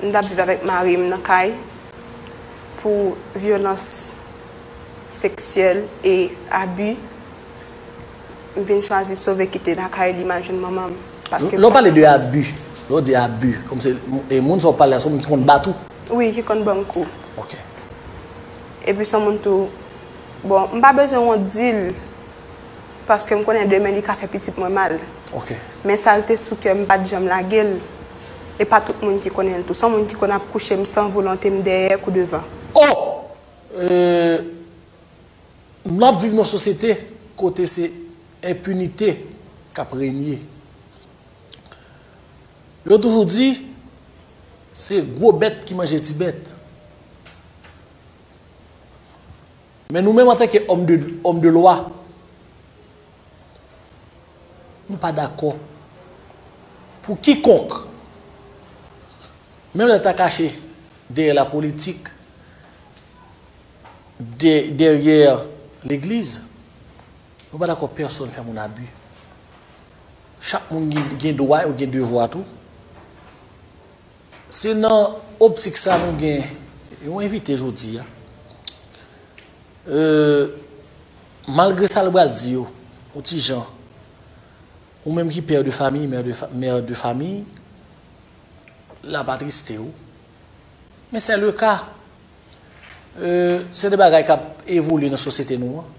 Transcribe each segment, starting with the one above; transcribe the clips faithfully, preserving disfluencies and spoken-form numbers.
M t ap viv avèk mari m nan kay pou vyolans seksyèl e abi. M vin chwazi sove kite lakay li, m al jwenn manman m. Paske Lè w pale de abi, lè w di abi, kòm se e moun sa w pale a, se yon moun ki konn bat ou? Wi, ki konn ban m kou. Ok. Epi se yon moun tou, bon, m pa bezwen w di l, paske m konnen demen li ka fè pitit mwen mal. Ok. Men sa l te sou kè m, m pa t janm lage l. E pa tout moun ki konnen l tou. Se yon moun ki konn ap kouche m san volonte m dèyè kou devan. Oh! Euh, n ap viv nan sosyete kote se enpinite k ap renye. Yo toujou di, se gwo bèt ki manje ti bèt. Men nou menm antanke òm de, òm de lwa, nou pa dakò pou kikonk, menm lè l ta kache dèyè lapolitik, dè-, dèyè legliz, nou pa dakò pèsonn fè moun abi. Chak moun gen, gen dwa, yo gen devwa tou. Se nan optik sa nou gen yon envite jodi a. Euh, malgre sa l pral di yo, yon ti jan, ou menm ki pè de fami, mè de fa-, mè de fami, l ap atriste w. Men se le ka. Euh, se de bagay k ap evolye nan sosyete nou an.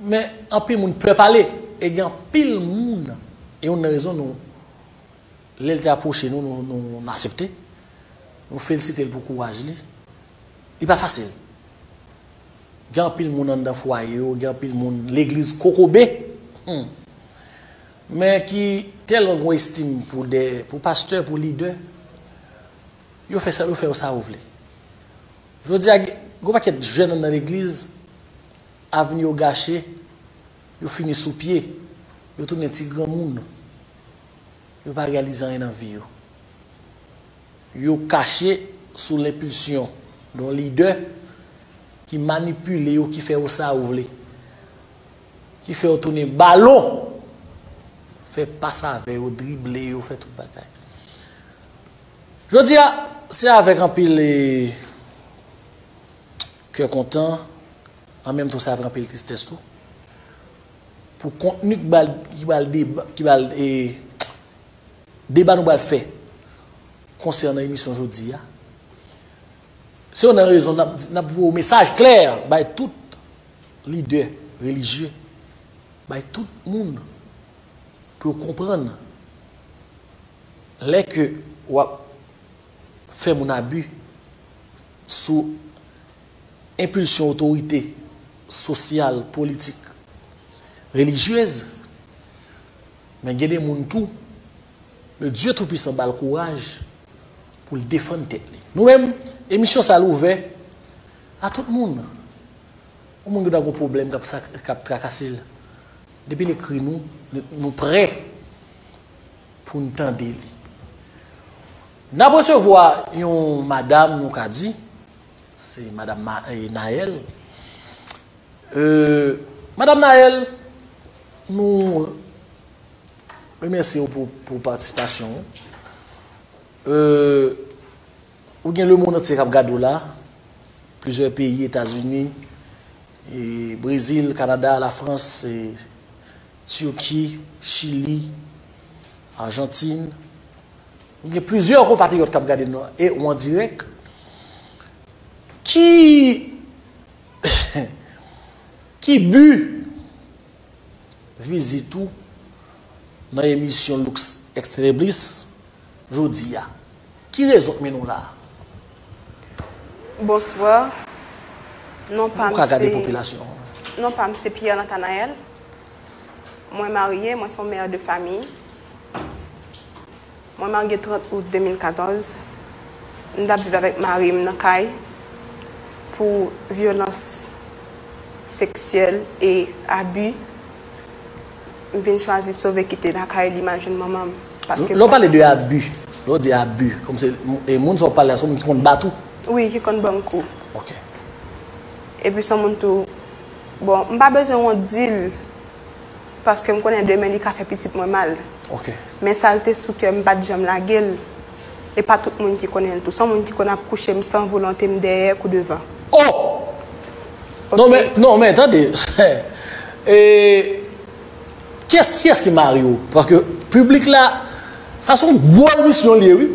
Men anpil moun pè pale. E gen anpil moun, e youn nan rezon nou, lè l te apwoche nou, nou, nou, nou aksepte. Nou felisite l pou kouraj li. Li pa fasil. Gen anpil moun anndan fwaye yo, gen anpil moun legliz kokobe. Hmm. Men ki tèlman gen estim pou de, pou pastè, pou lidè, yo fè sa, yo fè yo sa yo vle. Jodi a, gen yon pakèt jèn anndan legliz, avni yo gache, yo fini sou pye, yo tounen ti granmoun. Yo pa reyalize anyen nan vi yo. Yo kache sou lenpilsyon yon lidè ki manipile yo, ki fè yo sa yo vle, ki fè yo tounen balon, fè pas avè yo, drible yo, fè tout bagay. Jodi a, se avèk anpil, eh, kè kontan, an menm tan se avèk anpil tristès tou, pou kontni ki bal, ki bal deba, ki bal, eh, deba nou pral fè konsènan emisyon jodi a. Se youn nan rezon n ap, n ap voye yon mesaj klè bay tout lidè relijye, bay tout moun pou yo konprann lè ke w ap fè moun abi sou enpilsyon otorite sosyal, politik, relijyez, men gen de moun tou, le Dieu Tout-Puissant ba l kouraj pou l defann tèt li. Nou menm, emisyon sa a l ouvè a tout moun. Yon moun ki ta gen yon pwoblèm k ap sa, k ap trakase l. Depi l ekri nou, nou, nou prè pou n tande li. N ap resevwa yon madam, nou ka di, se madam Ma-, eh, Naëlle. Euh, madam Naëlle, nou remèsye w pou, pou patisipasyon w. Euh, ou gen lemonn antye k ap gade w la, plizyè peyi, Etazini, e Brezil, Kanada, Lafrans, e Tiki, Chili, Ajantin. Nou gen plizyè konpatriyòt k ap gade nou e ou an dirèk. Ki, ki bi vizit ou nan emisyon Lux Extremis jodi a? Ki rezon k mennen w la a? Bonswa. Non pa m se, non pa m se Pierre Nathanaël. Mwen marye, mwen se yon mè de fami. Mwen marye trant out de mil katòz. M t ap viv avèk mari m nan kay pou vyolans seksyèl e abi. M vin chwazi sove kite lakay li, m al jwenn manman m. Paske Lè w pale de abi, lè w di abi, kòm se e moun sa w pale a, se yon moun ki konn bat ou? Wi, ki konn ban m kou. Ok. Epi se yon moun tou, bon, m pa bezwen w di l, paske m konnen demen li ka fè pitit mwen mal. Ok. Men sa l te sou kè m, m pa t janm lage l. E pa tout moun ki konnen l tou. Se yon moun ki konn ap kouche m san volonte m dèyè kou devan. Oh! Non, men, non, men, tande. E, kiyès, kiyès ki mari w? Paske piblik la, sa se yon gwo emisyon li ye, wi.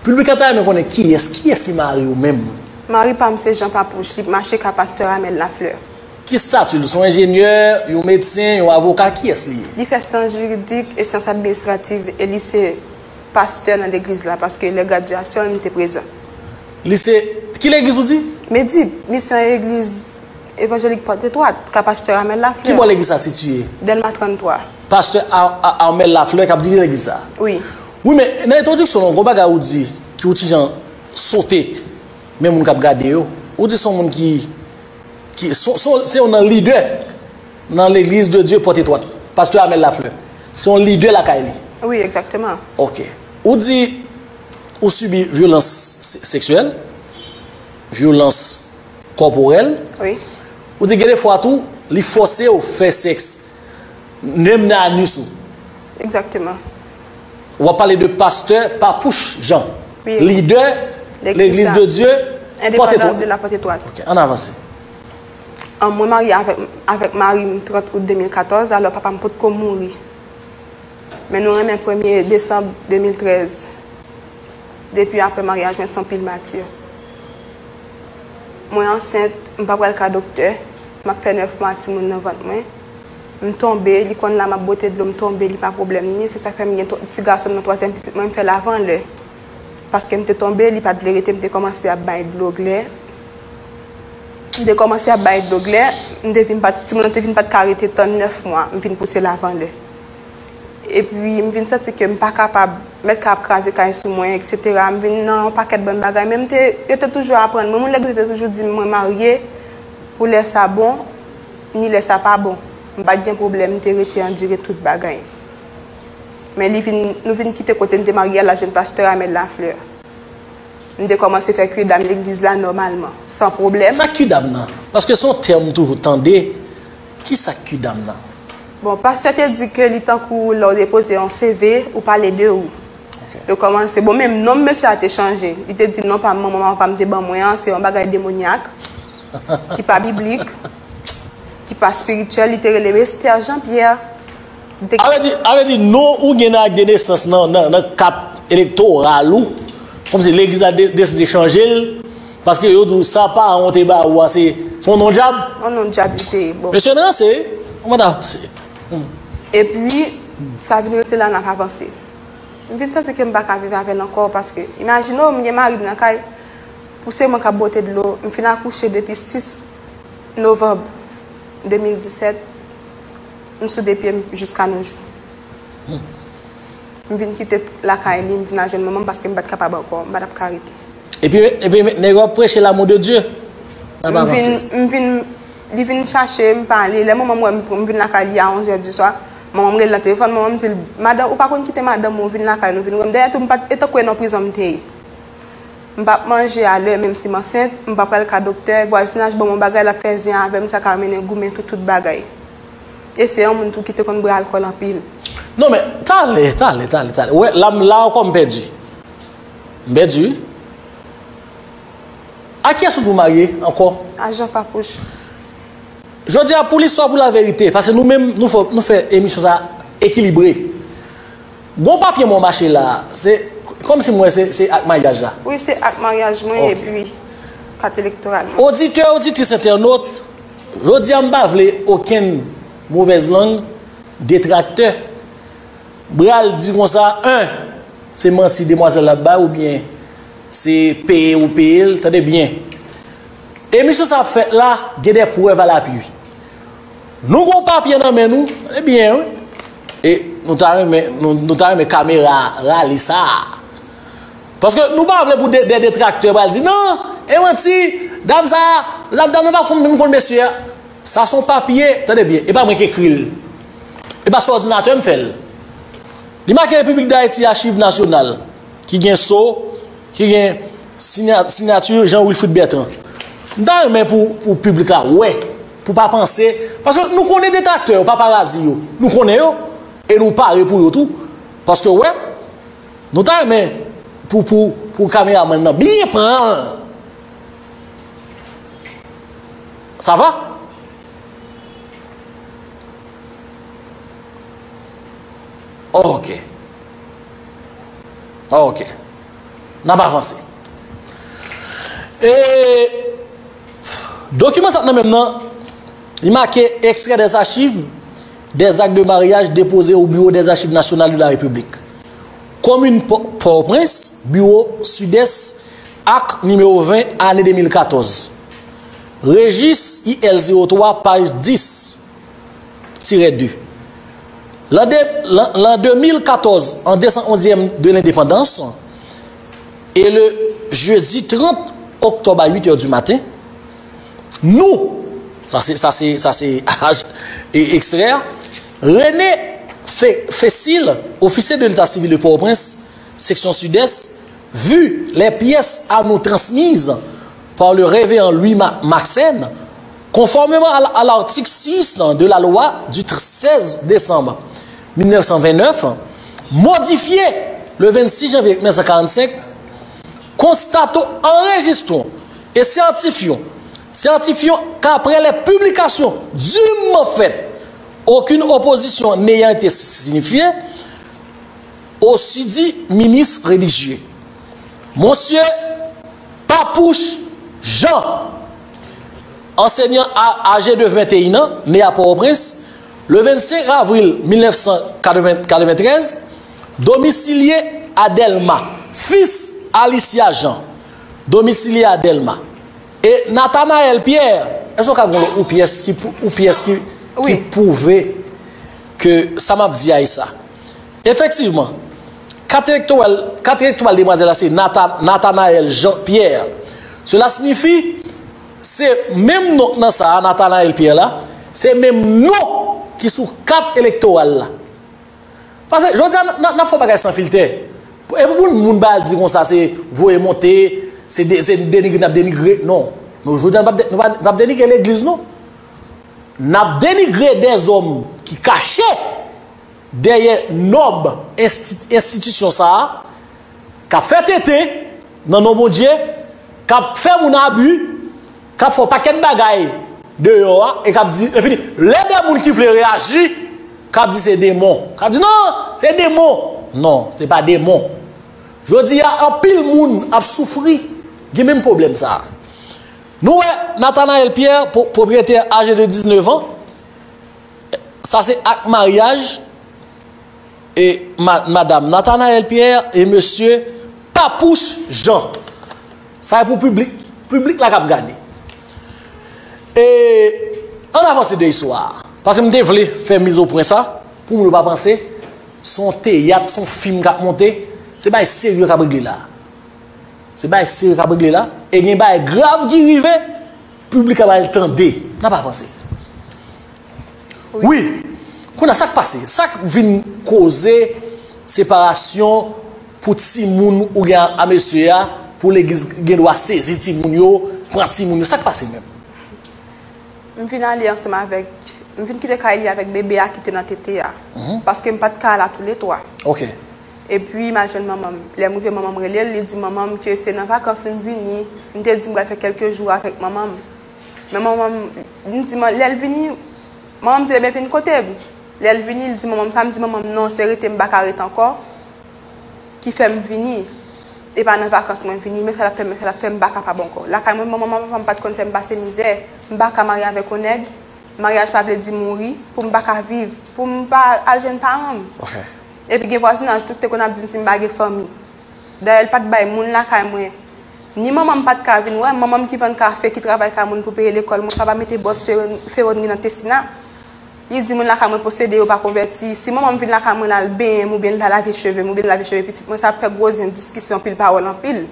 Piblik la ta renmen konnen kiyès, kiyès ki mari w menm? Mari pa m se Jean Papouche, li mache ka pastè Amel Lafleur. Ki stati l? Se yon enjenyè, yon medsen, yon avoka, kiyès li ye? Li fè syans jiridik e syans administrativ e li se pastè nan legliz la, paske lè gradyasyon l, m te prezan. Li se, ki legliz ou di? Medib, misyon legliz evanjelik Pòt Etwat, ka pastè Amel Lafleur. Ki bò legliz sa sitiye? Dèlma tranntwa. Pastè A- A- Amel Lafleur k ap dirije legliz sa? Wi. Wi, men nan entwodiksyon w, gon bagay ou di ki ou ti jan sote men moun k ap gade yo. Ou di se yon moun ki, ki se, se, se yon nan lidè nan legliz de Dye Pòt Etwat. Pastè Amel Lafleur. Se yon lidè lakay li. Wi, egzakteman. Ok. Ou di ou sibi vyolans se- seksyèl, vyolans kòporèl. Wi. Ou di gen de fwa tou, li fòse w fè sèks, menm nan anus ou. Egzakteman. W ap pale de pastè Papouche Jean, Wi. Lidè Legliz de Dye Pòt Etwat. De la Pòt Etwat. Ok, ann avanse. An, mwen marye avèk, avèk mari m trant out de mil katòz, alò papa m potko mouri. Men nou renmen premye desanm de mil trèz. Depi apre maryaj mwen, se yon pil mati. Mwen ansent, m pa pral ka doktè, m ap fè nèf mwa timoun nan vant mwen. M tonbe, li konn la m ap bwote dlo, m tonbe, li pa pwoblèm ni, se sa k fè m gen twa- ti gason m nan twazyèm pitit mwen, m fè l avan lè. Paske m te tonbe, li pa t vle rete, m te kòmanse ap bay dlo glè. M te kòmanse ap bay dlo glè, m te vin pa t- timoun nan te vin pa t ka rete tann nèf mwa, m vin pouse l avan lè. Epi, m vin santi ke m pa kapab, mèt ka ap kraze kay sou mwen, et cetera. M vin nan yon pakèt bann bagay, men m te, yo te toujou aprann mwen. Moun legliz yo te toujou di m mwen marye pou lè sa bon, ni lè sa pa bon. M pa t gen pwoblèm, m te rete andire tout bagay. Men li vin, nou vin kite kote n te marye a, l al jwenn pastè Amel Lafleur. M te kòmanse fè kwidam legliz la nòmalman, san pwoblèm. Sa kwidam nan? Paske se yon tèm m toujou tande. Ki sa kwidam nan? Bon, pastè te di ke li tankou lè w depoze yon C V, ou pale de ou. Yo kòmanse, bon, menm non m mesye a te chanje. Li te di non pa m, manman pa m te ban mwen an, se yon bagay demonyak, ki pa biblik, ki pa espirityèl. Li te rele m Esther Jean Pierre. Li te A vle di, a vle di non ou gen nan ak de nesans nan, nan, nan kat elektoral ou, kòmsi legliz la de- deside chanje l, paske yo di w sa paran w te ba ou a se se yon non dyab. Yon non dyab li te ye, bon. Mesye ranse, wi. Kòman ta se? Epi, sa vin rete la, n ap avanse. M vin santi ke m pa ka viv avè l ankò, paske, imajine w, m gen mari m nan kay, pou se mwen k ap bwote dlo, m fin akouche depi sis novanm de mil disèt, m sou de pye m jiska no jou. M vin kite lakay li, m vin al jwenn manman m paske m pa t kapab ankò, m pa t ap ka rete. Epi, epi nèg yo ap preche l'amour de Dieu. N ap M vin, avanse. M vin, li vin chache m pale. Lè manman m wè m, m vin lakay li a onz è di swa, manman m rele nan telefòn, manman m di l, "Madanm, ou pa konn kite madanm ou vin lakay nou vin wè m." Dayè tou, m pa t, e tankou e nan prizon m te ye. M p ap manje a lè, menm si m ansent, m pa pral ka doktè, vwazinaj ban m yon bagay, l ap fè zen avè m, sa ka mennen goumen tout, tout bagay. E se yon moun tou ki te konn bwè alkòl anpil. Non, men, talè, talè, talè, talè. Ou wè, la, la ankò m pèdi. M pèdi, wi. A kiyès ou di w marye ankò? A Jean Papouche. Jodi a, pou listwa, pou laverite, paske nou menm, nou fè, nou fè emisyon sa ekilibre. Gon papye mwen mache la, se kòmsi m wè se, se ak maryaj la. Wi, se ak maryaj mwen Ok. Epi kat elektoral mwen. Oditè, oditris, entènot, jodi a m pa vle okenn movèz lang, detraktè, pral di konsa, en, se manti demwazèl la bay oubyen se peye ou peye l, tande byen. Emisyon sa ap fèt la, gen de prèv a lapui. Nou gon papye nan men nou, tande byen, wi. E nou ta renmen, nou, nou ta renmen kamera rale sa. Paske nou pa vle pou de, de detraktè pral di, "Non, e manti, dam sa, dam, dam nan pa konn, menm konn mesye a." Sa se yon papye, tande byen, e pa mwen ki ekri l. E pa sou òdinatè m fè l. Li make Repiblik Dayiti, Achiv Nasyonal, ki gen so, ki gen sinya- siyati Jean Wilfrid Bertrand. M ta renmen pou, pou piblik la wè, pou pa panse, paske nou konnen detraktè yo, paparazi yo, nou konnen yo, e nou pare pou yo tou, paske wè, nou ta renmen pou, pou Pou kameramann nan byen pran l. Sa va? Ok. Ok. N ap avanse. E dokiman sa nan menm nan, li make extrait des archives des actes de mariage déposés au bureau des archives nationales de la République. Komin Pò- Pòtoprens, biwo Sidès, ak nimewo ven, ane de mil katòz. Rejis I L zewo twa, paj dis tirè de. L'an de- l'an- l'an de mil katòz, an de san onzyèm de lendepandans, e le jedi trant oktòb a uit è di maten, nou, sa se, sa se, sa se e ekstrè a, René Fe- Fesil, officier de l'État civil de Port-au-Prince, section Sud-Est, vu les pièces à nous transmises par le révérend Louis Ma- Maxène, conformément à, à l'article six de la loi du seize décembre mille neuf cent vingt-neuf, modifié le vingt-six janvier mille neuf cent quarante-cinq, constatons, enregistrons et certifions, certifions qu'après les publications dûment faites, aucune opposition n'ayant été signifiée, aussi dit ministre religieux, Monsieur Papouche Jean, enseignant âgé de vingt et un ans, né à Port-au-Prince, le vingt-cinq avril mille neuf cent quatre-vingt-treize, domicilié à Dèlma, fils Alicia Jean, domicilié à Dèlma. E Nathanaël Pierre, èske w ka ban yon pyès ki, yon pyès ki, ki pwouve ke sa m ap di a e sa? Efektivman, kat elektoral, kat elektoral demwazèl la se Nathan- Nathanaël Jean Pierre. Cela signifie, se menm non nan sa a, Nathanaël Pierre la, se menm non ki sou kat elektoral la. Paske jodi a n ap fè bagay san filtè. E pou moun ba di konsa se voye monte, se de- se denigre n ap denigre. Non. Non, jodi a n ap de- nou pa- n ap denigre legliz non. N ap denigre dèzòm ki kache dèyè nòb ensti- enstitisyon sa a, k ap fè tenten nan non Bondye, k ap fè moun abi, k ap fè yon pakèt bagay deyò a, e k ap di, e fini, lè de moun ki vle reyaji, k ap di se demon. K ap di, non, se demon. Non, se pa demon. Jodi a, anpil moun ap soufri, gen menm pwoblèm sa a. Nou wè Nathanaël Pierre, pwo- pwopriyetè aje de diznèf an, sa se ak maryaj e ma- madam Nathanaël Pierre e mesye Papouche Jean. Sa e pou piblik, piblik la k ap gade. E ann avanse de istwa a. Paske m te vle fè miz o pwen sa, pou moun yo pa panse se yon teyat, se yon fim k ap monte. Se bagay serye k ap regle la. Se bagay serye k ap regle la. E gen bagay grav ki rive, piblik la pral tande. N ap avanse. Wi. Kounye a, sa k pase? Sa k vin koze separasyon pou timoun ou gen a mesye a, pou legliz gen dwa sezi timoun yo, pran timoun yo? Sa k pase menm? M vin ale ansanm avèk, m vin kite kay li avèk bebe a ki te nan tete a. Paske m pa t ka al a toulètwa. Ok. Epi, m al jwenn manman m. Lè m rive, manman m rele l, li di manman m ke se nan vakans m vini. M te di m pral fè kèlke jou avèk manman m. Men manman m, m di, lè l vini, manman m di, ebyen, vin kote m. Lè l vini, l di manman m sa, m di manman m, non, se rete m pa ka ret ankò ki fè m vini. E pa nan vakans mwen vini, men sa l ap fè m, men sa l ap fè m, m pa kapab ankò. Lakay mwen, manman m ak papa m pa t konn fè m pase mizè. M pa ka marye avèk yon nèg. Maryaj pa vle di mouri, pou m pa ka viv, pou m pa al jwenn paran m. Ok. Epi gen vwazinaj tou ki te konn ap di m si m pa gen fanmi. Dayè, l pa t bay moun lakay mwen. Ni manman m pa t ka vin wè m, manman m ki vann kafe, ki travay kay moun pou peye lekòl mwen, papa mete bòs Fewon- Fewonri nan Tesina. Li di moun lakay mwen posede yo pa konvèti. Si manman m vin lakay mwen, l al benyen m oubyen l ta lave cheve m oubyen l lave cheve pitit mwen, sa ap fè gwo zen, diskisyon, pil pawòl, anpil.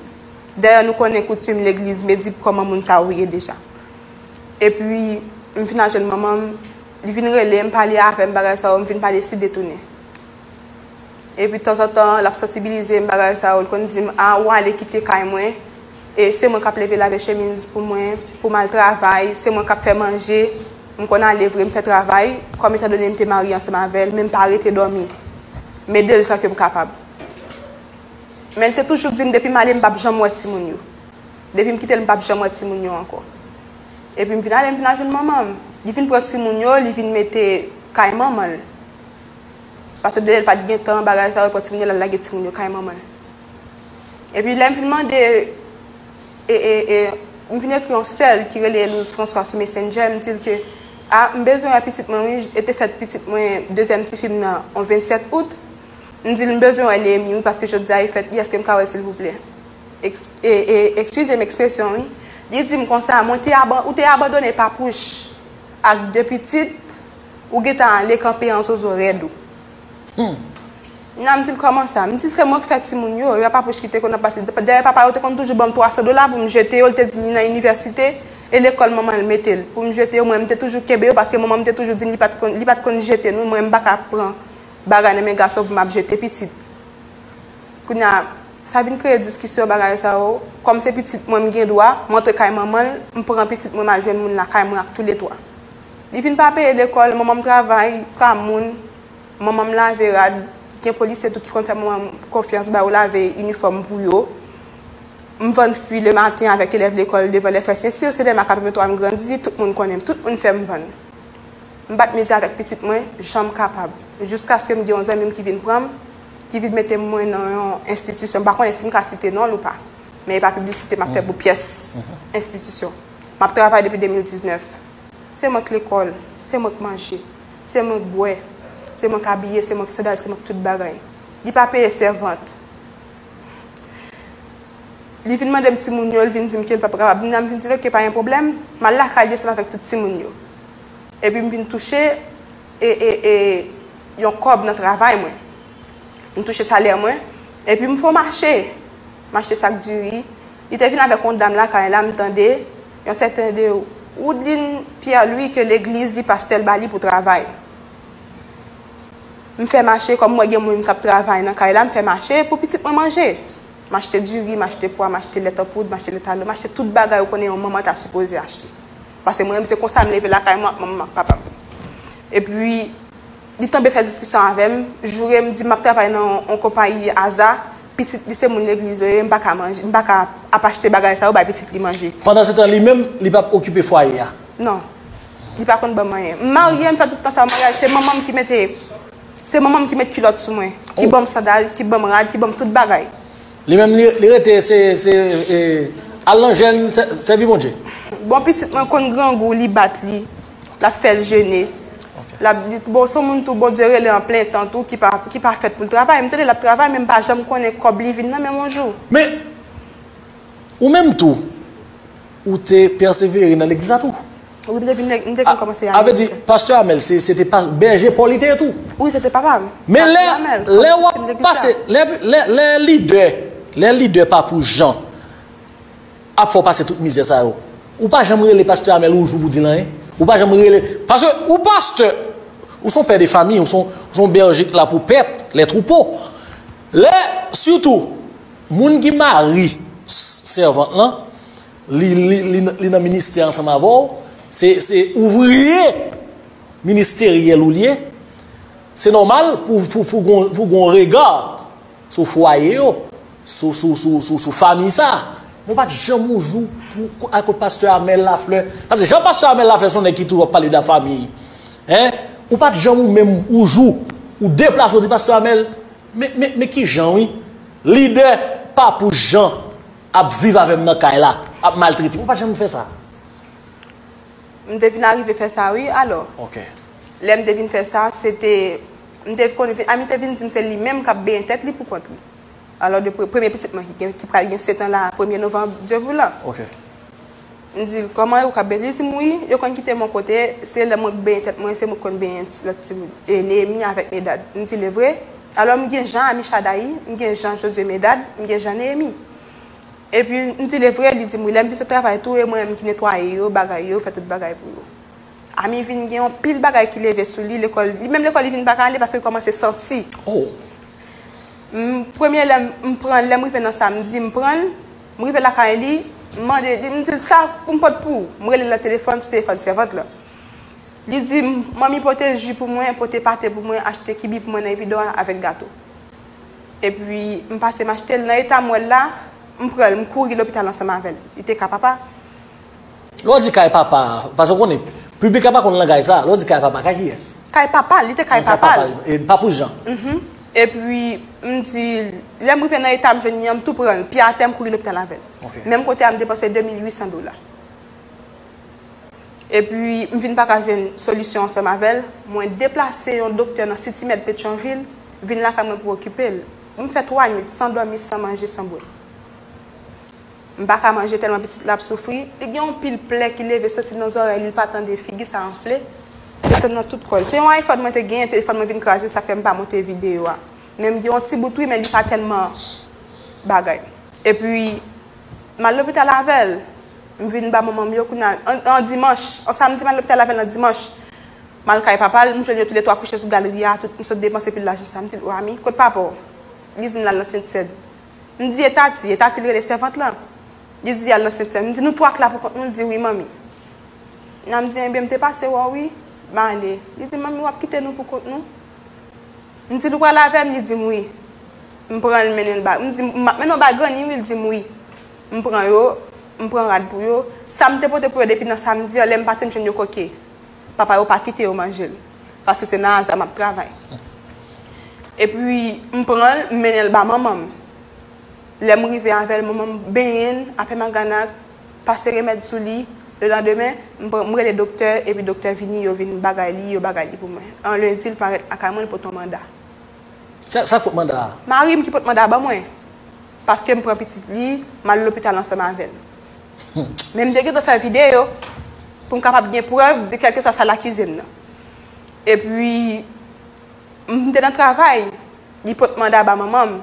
Dayè, nou konnen koutim legliz, men di kòman moun sa yo ye deja. Epi, m vin al jwenn manman m, li vin rele m, pale avè m, bagay sa yo, m vin pa deside tounen. Epi tanzantan, l ap sansibilize m bagay sa yo. L konn di m, a, ou ale kite kay mwen. E se mwen k ap leve lave chemiz pou mwen, pou m al travay. Se mwen k ap fè manje. M konn ale vre, m fè travay. Kòm etandone m te marye ansanm avè l, men m pa rete dòmi. M ede l jan ke m kapab. Men l te toujou di m depi m ale, m p ap janm wè timoun yo. Depi m kite l, m p ap janm wè timoun yo ankò. Epi m vin ale, m vin al jwenn manman m. Li vin pran timoun yo, li vin mete kay manman l. Paske de lè l pa t gen tan, bagay sa yo, pran timoun yo, l al lage timoun yo kay manman l. Epi lè m vin mande, e, e, e, m vin ekri yon sè l ki rele Elouse François sou Messenger, m di l ke, a, m bezwen wè pitit mwen, wi, e te fèt pitit mwen, dezyèm tifi m nan, on vennsèt out. M di l, m bezwen wè Néhémie, wi, paske jodi a e fèt li, èske m ka wè l, silvouplè? Eks-, e, e, ekskize m ekspresyon, wi. Li di m konsa, mwen te aban-, ou te abandone papouch ak de pitit, ou gentan ale kanpe an zozo rèd ou. Hmm. Nan, m di l, kòman sa? M di l, se mwen k fè timoun yo, e pa papouch ki te konn ap pase. Dayè, papa yo te konn toujou ban m twa san dola pou m jete yo, l te di m li nan inivèsite, e lekòl manman l mete l pou m jete yo. Mwen, m te toujou kenbe yo, paske manman m te toujou di m li pa t konn, li pa t konn jete nou, mwen, m pa ka pran bagay nan men gason pou m ap jete pitit. Kounye a, sa vin kreye diskisyon bagay sa yo. Kòm se pitit mwen, m gen dwa, m antre kay manman l, m pran pitit mwen, m al jwenn moun lakay mwen ak toulètwa. Li vin pa peye lekòl, manman m travay, ka moun, manman m lave rad, gen polisye tou ki konn fè manman m konfyans, ba yo lave inifòm pou yo. M vann fwi lematen avèk elèv lekòl devan lè frè Sesir, se de ma katrevenntwa m grandi, tout moun konnen m, tout moun fè m vann. M bat mizè avèk pitit mwen, jan m kapab. Jiskaske m gen yon zanmi m ki vin pran m, ki vin mete mwen nan yon enstitisyon. M pa konnen si m ka site non l ou pa. Men e pa piblisite m ap fè pou pyès enstitisyon. M ap travay depi de mil diznèf. Se mwen k lekòl, se mwen k manje, se mwen k bwè, se mwen k abiye, se mwen k sandal, se mwen k tout bagay. Li pa peye sèvant. Li vin mande m timoun yo, li vin di m ke l p ap kapab. M vin di l, oke, pa gen pwoblèm. M al lakay li ansanm avèk tout timoun yo. Epi m vin touche, e, e, e, yon kòb nan travay mwen. M touche salè mwen. Epi m fè yon mache. M achte sak diri. Li te vin avèk yon dam lakay la, m tande yon sèten de Woodline Pierre Louis ke legliz li pastè l ba li pou travay. M fè mache, kòm m wè gen moun k ap travay nan kay la, m fè mache pou pitit mwen manje. M achte diri, m achte pwa, m achte lèt an poud, m achte lèt alo, m achte tout bagay ou konnen yon manman ta sipoze achte. Paske mwen menm se konsa m leve lakay mwen ak manman m ak papa m. Epi, li tonbe fè diskisyon avè m, joure m, di m ap travay nan yon konpayi Aza, pitit li se moun legliz yo ye, m pa ka manje, m pa ka ap achte bagay sa yo bay pitit li manje. Pandansetan, li menm, li p ap okipe fwaye a? Non. Li pa konn ban m anyen. M marye, m fè tout tan sa yo maryaj, se manman m ki mete, se manman m ki met kilòt sou mwen, ki ban m sandal, ki ban m rad, ki ban m tout bagay. Li menm, li, li rete, se, se, e, al nan jèn, sè-, sèvi Bondye. Bon, pitit mwen konn grangou, li bat li, l ap fè l jene. L ap di, bon, se yon moun tou, Bondye rele an plen tan tou, ki pa, ki pa fèt pou l travay. M tande l ap travay, men m pa janm konnen kòb li vin nan men m yon jou. Men, ou menm tou, ou te pèsevere nan legliz la tou. Wi, m te vin, m te vin kòmanse. A vle di, pastè Amèl, se, se te pa, bèje pa w li te ye tou. Wi, se te papa m. Men lè, lè w ap pase, lè, lè, lè lidè, lè lidè Papou Jan ap fè w pase tout mizè sa yo, ou pa janm rele pastè Amèl yon jou pou di l anyen? Ou pa janm rele, paske ou pastè, ou se yon pè de fanmi, ou se yon, ou se yon bèje ki la pou pèp, les troupeaux. Lè, sitou, moun ki mari s-, sèvant lan, li, li, li, li nan ministè ansanm avè w, se, se ouvriye ministeryèl ou l ye, se nòmal pou, pou, pou gon, pou gon rega sou fwaye yo, sou, sou, sou, sou, sou fanmi sa. Mwen pa t janm yon jou pou, pou al kot pastè Amèl Laflè. Paske jan pastè Amèl Laflè se yon nèg ki toujou ap pale de la famille. Hein? Ou pa t janm ou menm yon jou, ou deplase ou di pastè Amèl, men, men, men ki jan wi, lidè Papou Jan ap viv avè m nan kay la, ap maltrete m. Ou pa t janm fè sa. M te vin arive fè sa, wi, alò. Ok. Lè m te vin fè sa, se te, m te konn vin, Ami te vin di m se li menm k ap benyen tèt li pou kont li. Alò, de pre-, premye pitit mwen ki gen, ki pral gen sèt an la, premye novanm, Dye voulan. Ok. M di l, kòman yo k ap benyen? Li di m, wi, yo konn kite m yon kote, se lè mwen k benyen tèt mwen, se mwen k konn benyen ti, lòt timoun, e Néhémie avèk Medad. M di l, e vre? Alò, m gen Jan Ami Chadayi, m gen Jan Josué Medad, m gen Jan Néhémie. Epi, m di l, e vre? Li di m, wi, lè m vin sot travay tou, e mwen menm ki netwaye yo, bagay yo, fè tout bagay pou yo. Ami vin gen yon pil bagay ki leve sou li, lekòl, li menm lekòl li vin pa ka ale paske l kòmanse santi. Oh. M, premye lè m, m pran l, lè m rive nan samdi, m pran l, m rive lakay li, m mande li, m di l, sa pou m pot pou ou? M rele l nan telefòn, sou telefòn sèvant lan. Li di m, manmi pote ji pou mwen, pote pate pou mwen, achte kibi pou mwen nan Evidor avèk gato. Epi, m pase m achte l. Nan eta m wè l la, m pran l, m kouri lopital ansanm avè l. Li te ka papa. Lè w di kay papa, paske w konnen, piblik la pa konn langaj sa, lè w di kay papa, kay kiyès? Kay papa l, li te kay papa l. E Papou Jan. Epi, m di, lè m rive nan eta m jwenn li an, m tou pran l, pye atè, m kouri lopital avè l. Menm kote a, m depanse de mil uit san dola. Epi, m vin pa ka jwenn solisyon ansanm avè l. Mwen deplase yon doktè nan City Med Petyonvil vin lakay mwen pou okipe l. M fè twa nwit san dòmi, san manje, san bwè. M pa ka manje tèlman pitit la ap soufri. Li gen yon pil plè ki leve soti nan zòrèy li, li pa tande, figi sa anfle. Desann nan tout kò l. Se yon iPhone mwen te genyen, telefòn mwen vin kraze, sa fè m pa monte videyo a. Men m gen yon ti bout wi, men li pa tèlman bagay. Epi, m al lopital avè l. M vin ba manman m yo kounye a, an, an dimanch, an samdi m al lopital avè l, an dimanch, m al kay papa l, m jwenn yo toulètwa kouche sou galri a, tout, m sot depanse pil lajan sa. M di l, "O, Ami, kot papa w?" Li di m l al nan Sentsèn. M di, "E tati?" E tati l rele sèvant lan. Li di, "Al nan Sentsèn." M di, "Nou twa k la pou kont nou?" L di, "Wi, manmi." Nan m di, "Enben, m te pase wè w wi, m ale." Li di, "Manmi, w ap kite nou pou kont nou?" M di l, "Ou pral avè m?" Li di m, "Wi." M pran l, m mennen l ba, m di, "M ap mennen w bay granni wi." Li di m, "Wi." M pran yo, m pran rad pou yo. Sa m te pote pou yo depi nan samdi an, lè m pase, m jwenn yo koke. Papa yo pa kite yo manje l, paske se nan aza m ap travay. Epi, m pran l, m mennen l ba manman m. Lè m rive avè l, manman m benyen l, apre maganak, pase remèd sou li. Lelandemen, m pran, m rele doktè, epi doktè vini, yo vin bagay li, yo bagay li pou mwen. An lendi, l parèt lakay mwen, l pote yon manda. Sa, sa k pot manda a? Mari m ki pot manda a ban mwen. Paske m pran pitit li, m al lopital ansanm avè l. Men m te gentan fè videyo pou m kapab gen prèv de kèlkeswa sa l akize m nan. Epi, m te nan travay, li pot manda ba manman m.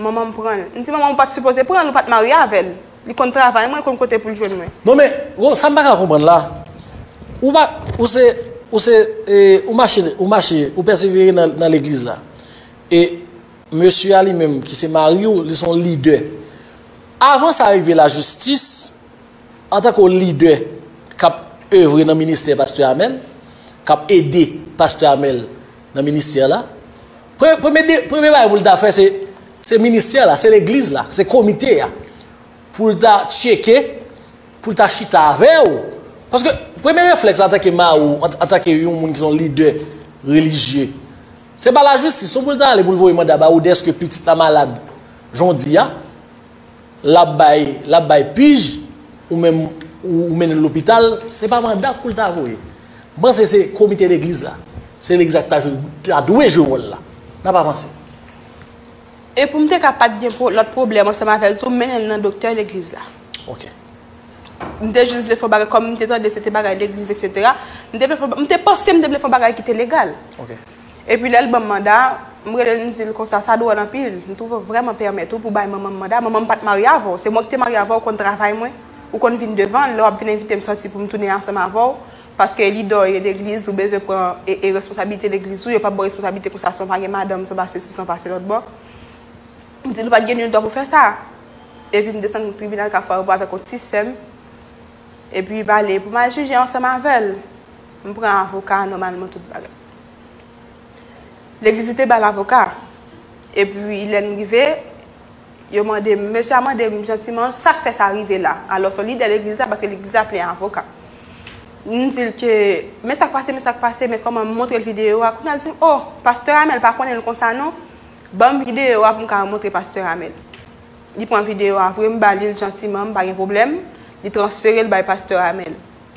Manman m pran l. M di, "Manman, ou pa t sipoze pran l, ou pa t marye avè l. Li konn travay mwen, li konn kote pou l jwenn mwen." Non, men, sa m pa ka konprann la. Ou pa, ou se, ou se, e, ou mache, ou mache, ou pèsevere nan, nan legliz la. E mesye a li menm, ki se mari w, li se yon lidè. Avan sa rive lajistis, antanke yon lidè k ap evre nan ministè pastè Amèl, k ap ede pastè Amèl nan ministè la, pre-, premye de-, premye bagay pou l ta fè, se, se ministè la, se legliz la, se komite a. Pou l ta tcheke, pou l ta chita avè w. Paske premye reflèks antanke mari w, an, antanke yon moun ki se yon lidè relijye, se pa lajistis ou pou l ta ale pou l voye manda ba ou dèske pitit la malad jan w di a. L ap bay, l ap bay pij, ou menm, ou, ou mennen l lopital, se pa manda pou l ta voye. M panse se komite legliz la. Se legliz la ki ta jwe, ta dwe jwe wòl la. N ap avanse. E pou m te ka pa t gen pwo-, lòt pwoblèm ansanm avè l tou, m mennen l nan doktè legliz la. Ok. M te jis vle fè yon bagay, kòm m te tande se te bagay legliz, etsetera. M te vle fè, m te panse m te vle fè yon bagay ki te legal. Ok. Epi lè l ban m manda, m rele l, m di l konsa, "Sa dwòl anpil. M twouve w vrèman pèmèt ou pou bay manman m manda. Manman m pa t marye avè w. Se mwen ki te marye avè w, ou konn travay mwen, ou konn vin devan l, lè w ap vin envite m sòti pou m tounen ansanm avè w, paske lidè w ye legliz, ou bezwen pran e, e responsabilite legliz ou, yo p ap ba w responsabilite konsa san w pa gen madanm, san w pa sesi, san w pa se lòt bò." M di l, "Ou pa t gen nil dwa pou fè sa." Epi m desann tribinal Kafou Arebò avèk yon ti sè m. Epi m ale pou m al jije ansanm avè l. M pran avoka, nòmalman tout bagay. Legliz li te ba l avoka. Epi lè n rive, yo mande m, mesye a mande m jantiman sa k fè sa rive la. Alò se yon lidè legliz la, paske legliz la plen avoka. M di l ke, men sa k pase, men sa k pase, men kòman m montre l videyo a. Kounye a l di m, "O, pastè Amèl pa konnen l konsa non. Ban m videyo a pou m ka montre pastè Amèl." Li pran videyo a vre, m ba li l jantiman, m pa gen pwoblèm. Li transfere l bay pastè Amèl.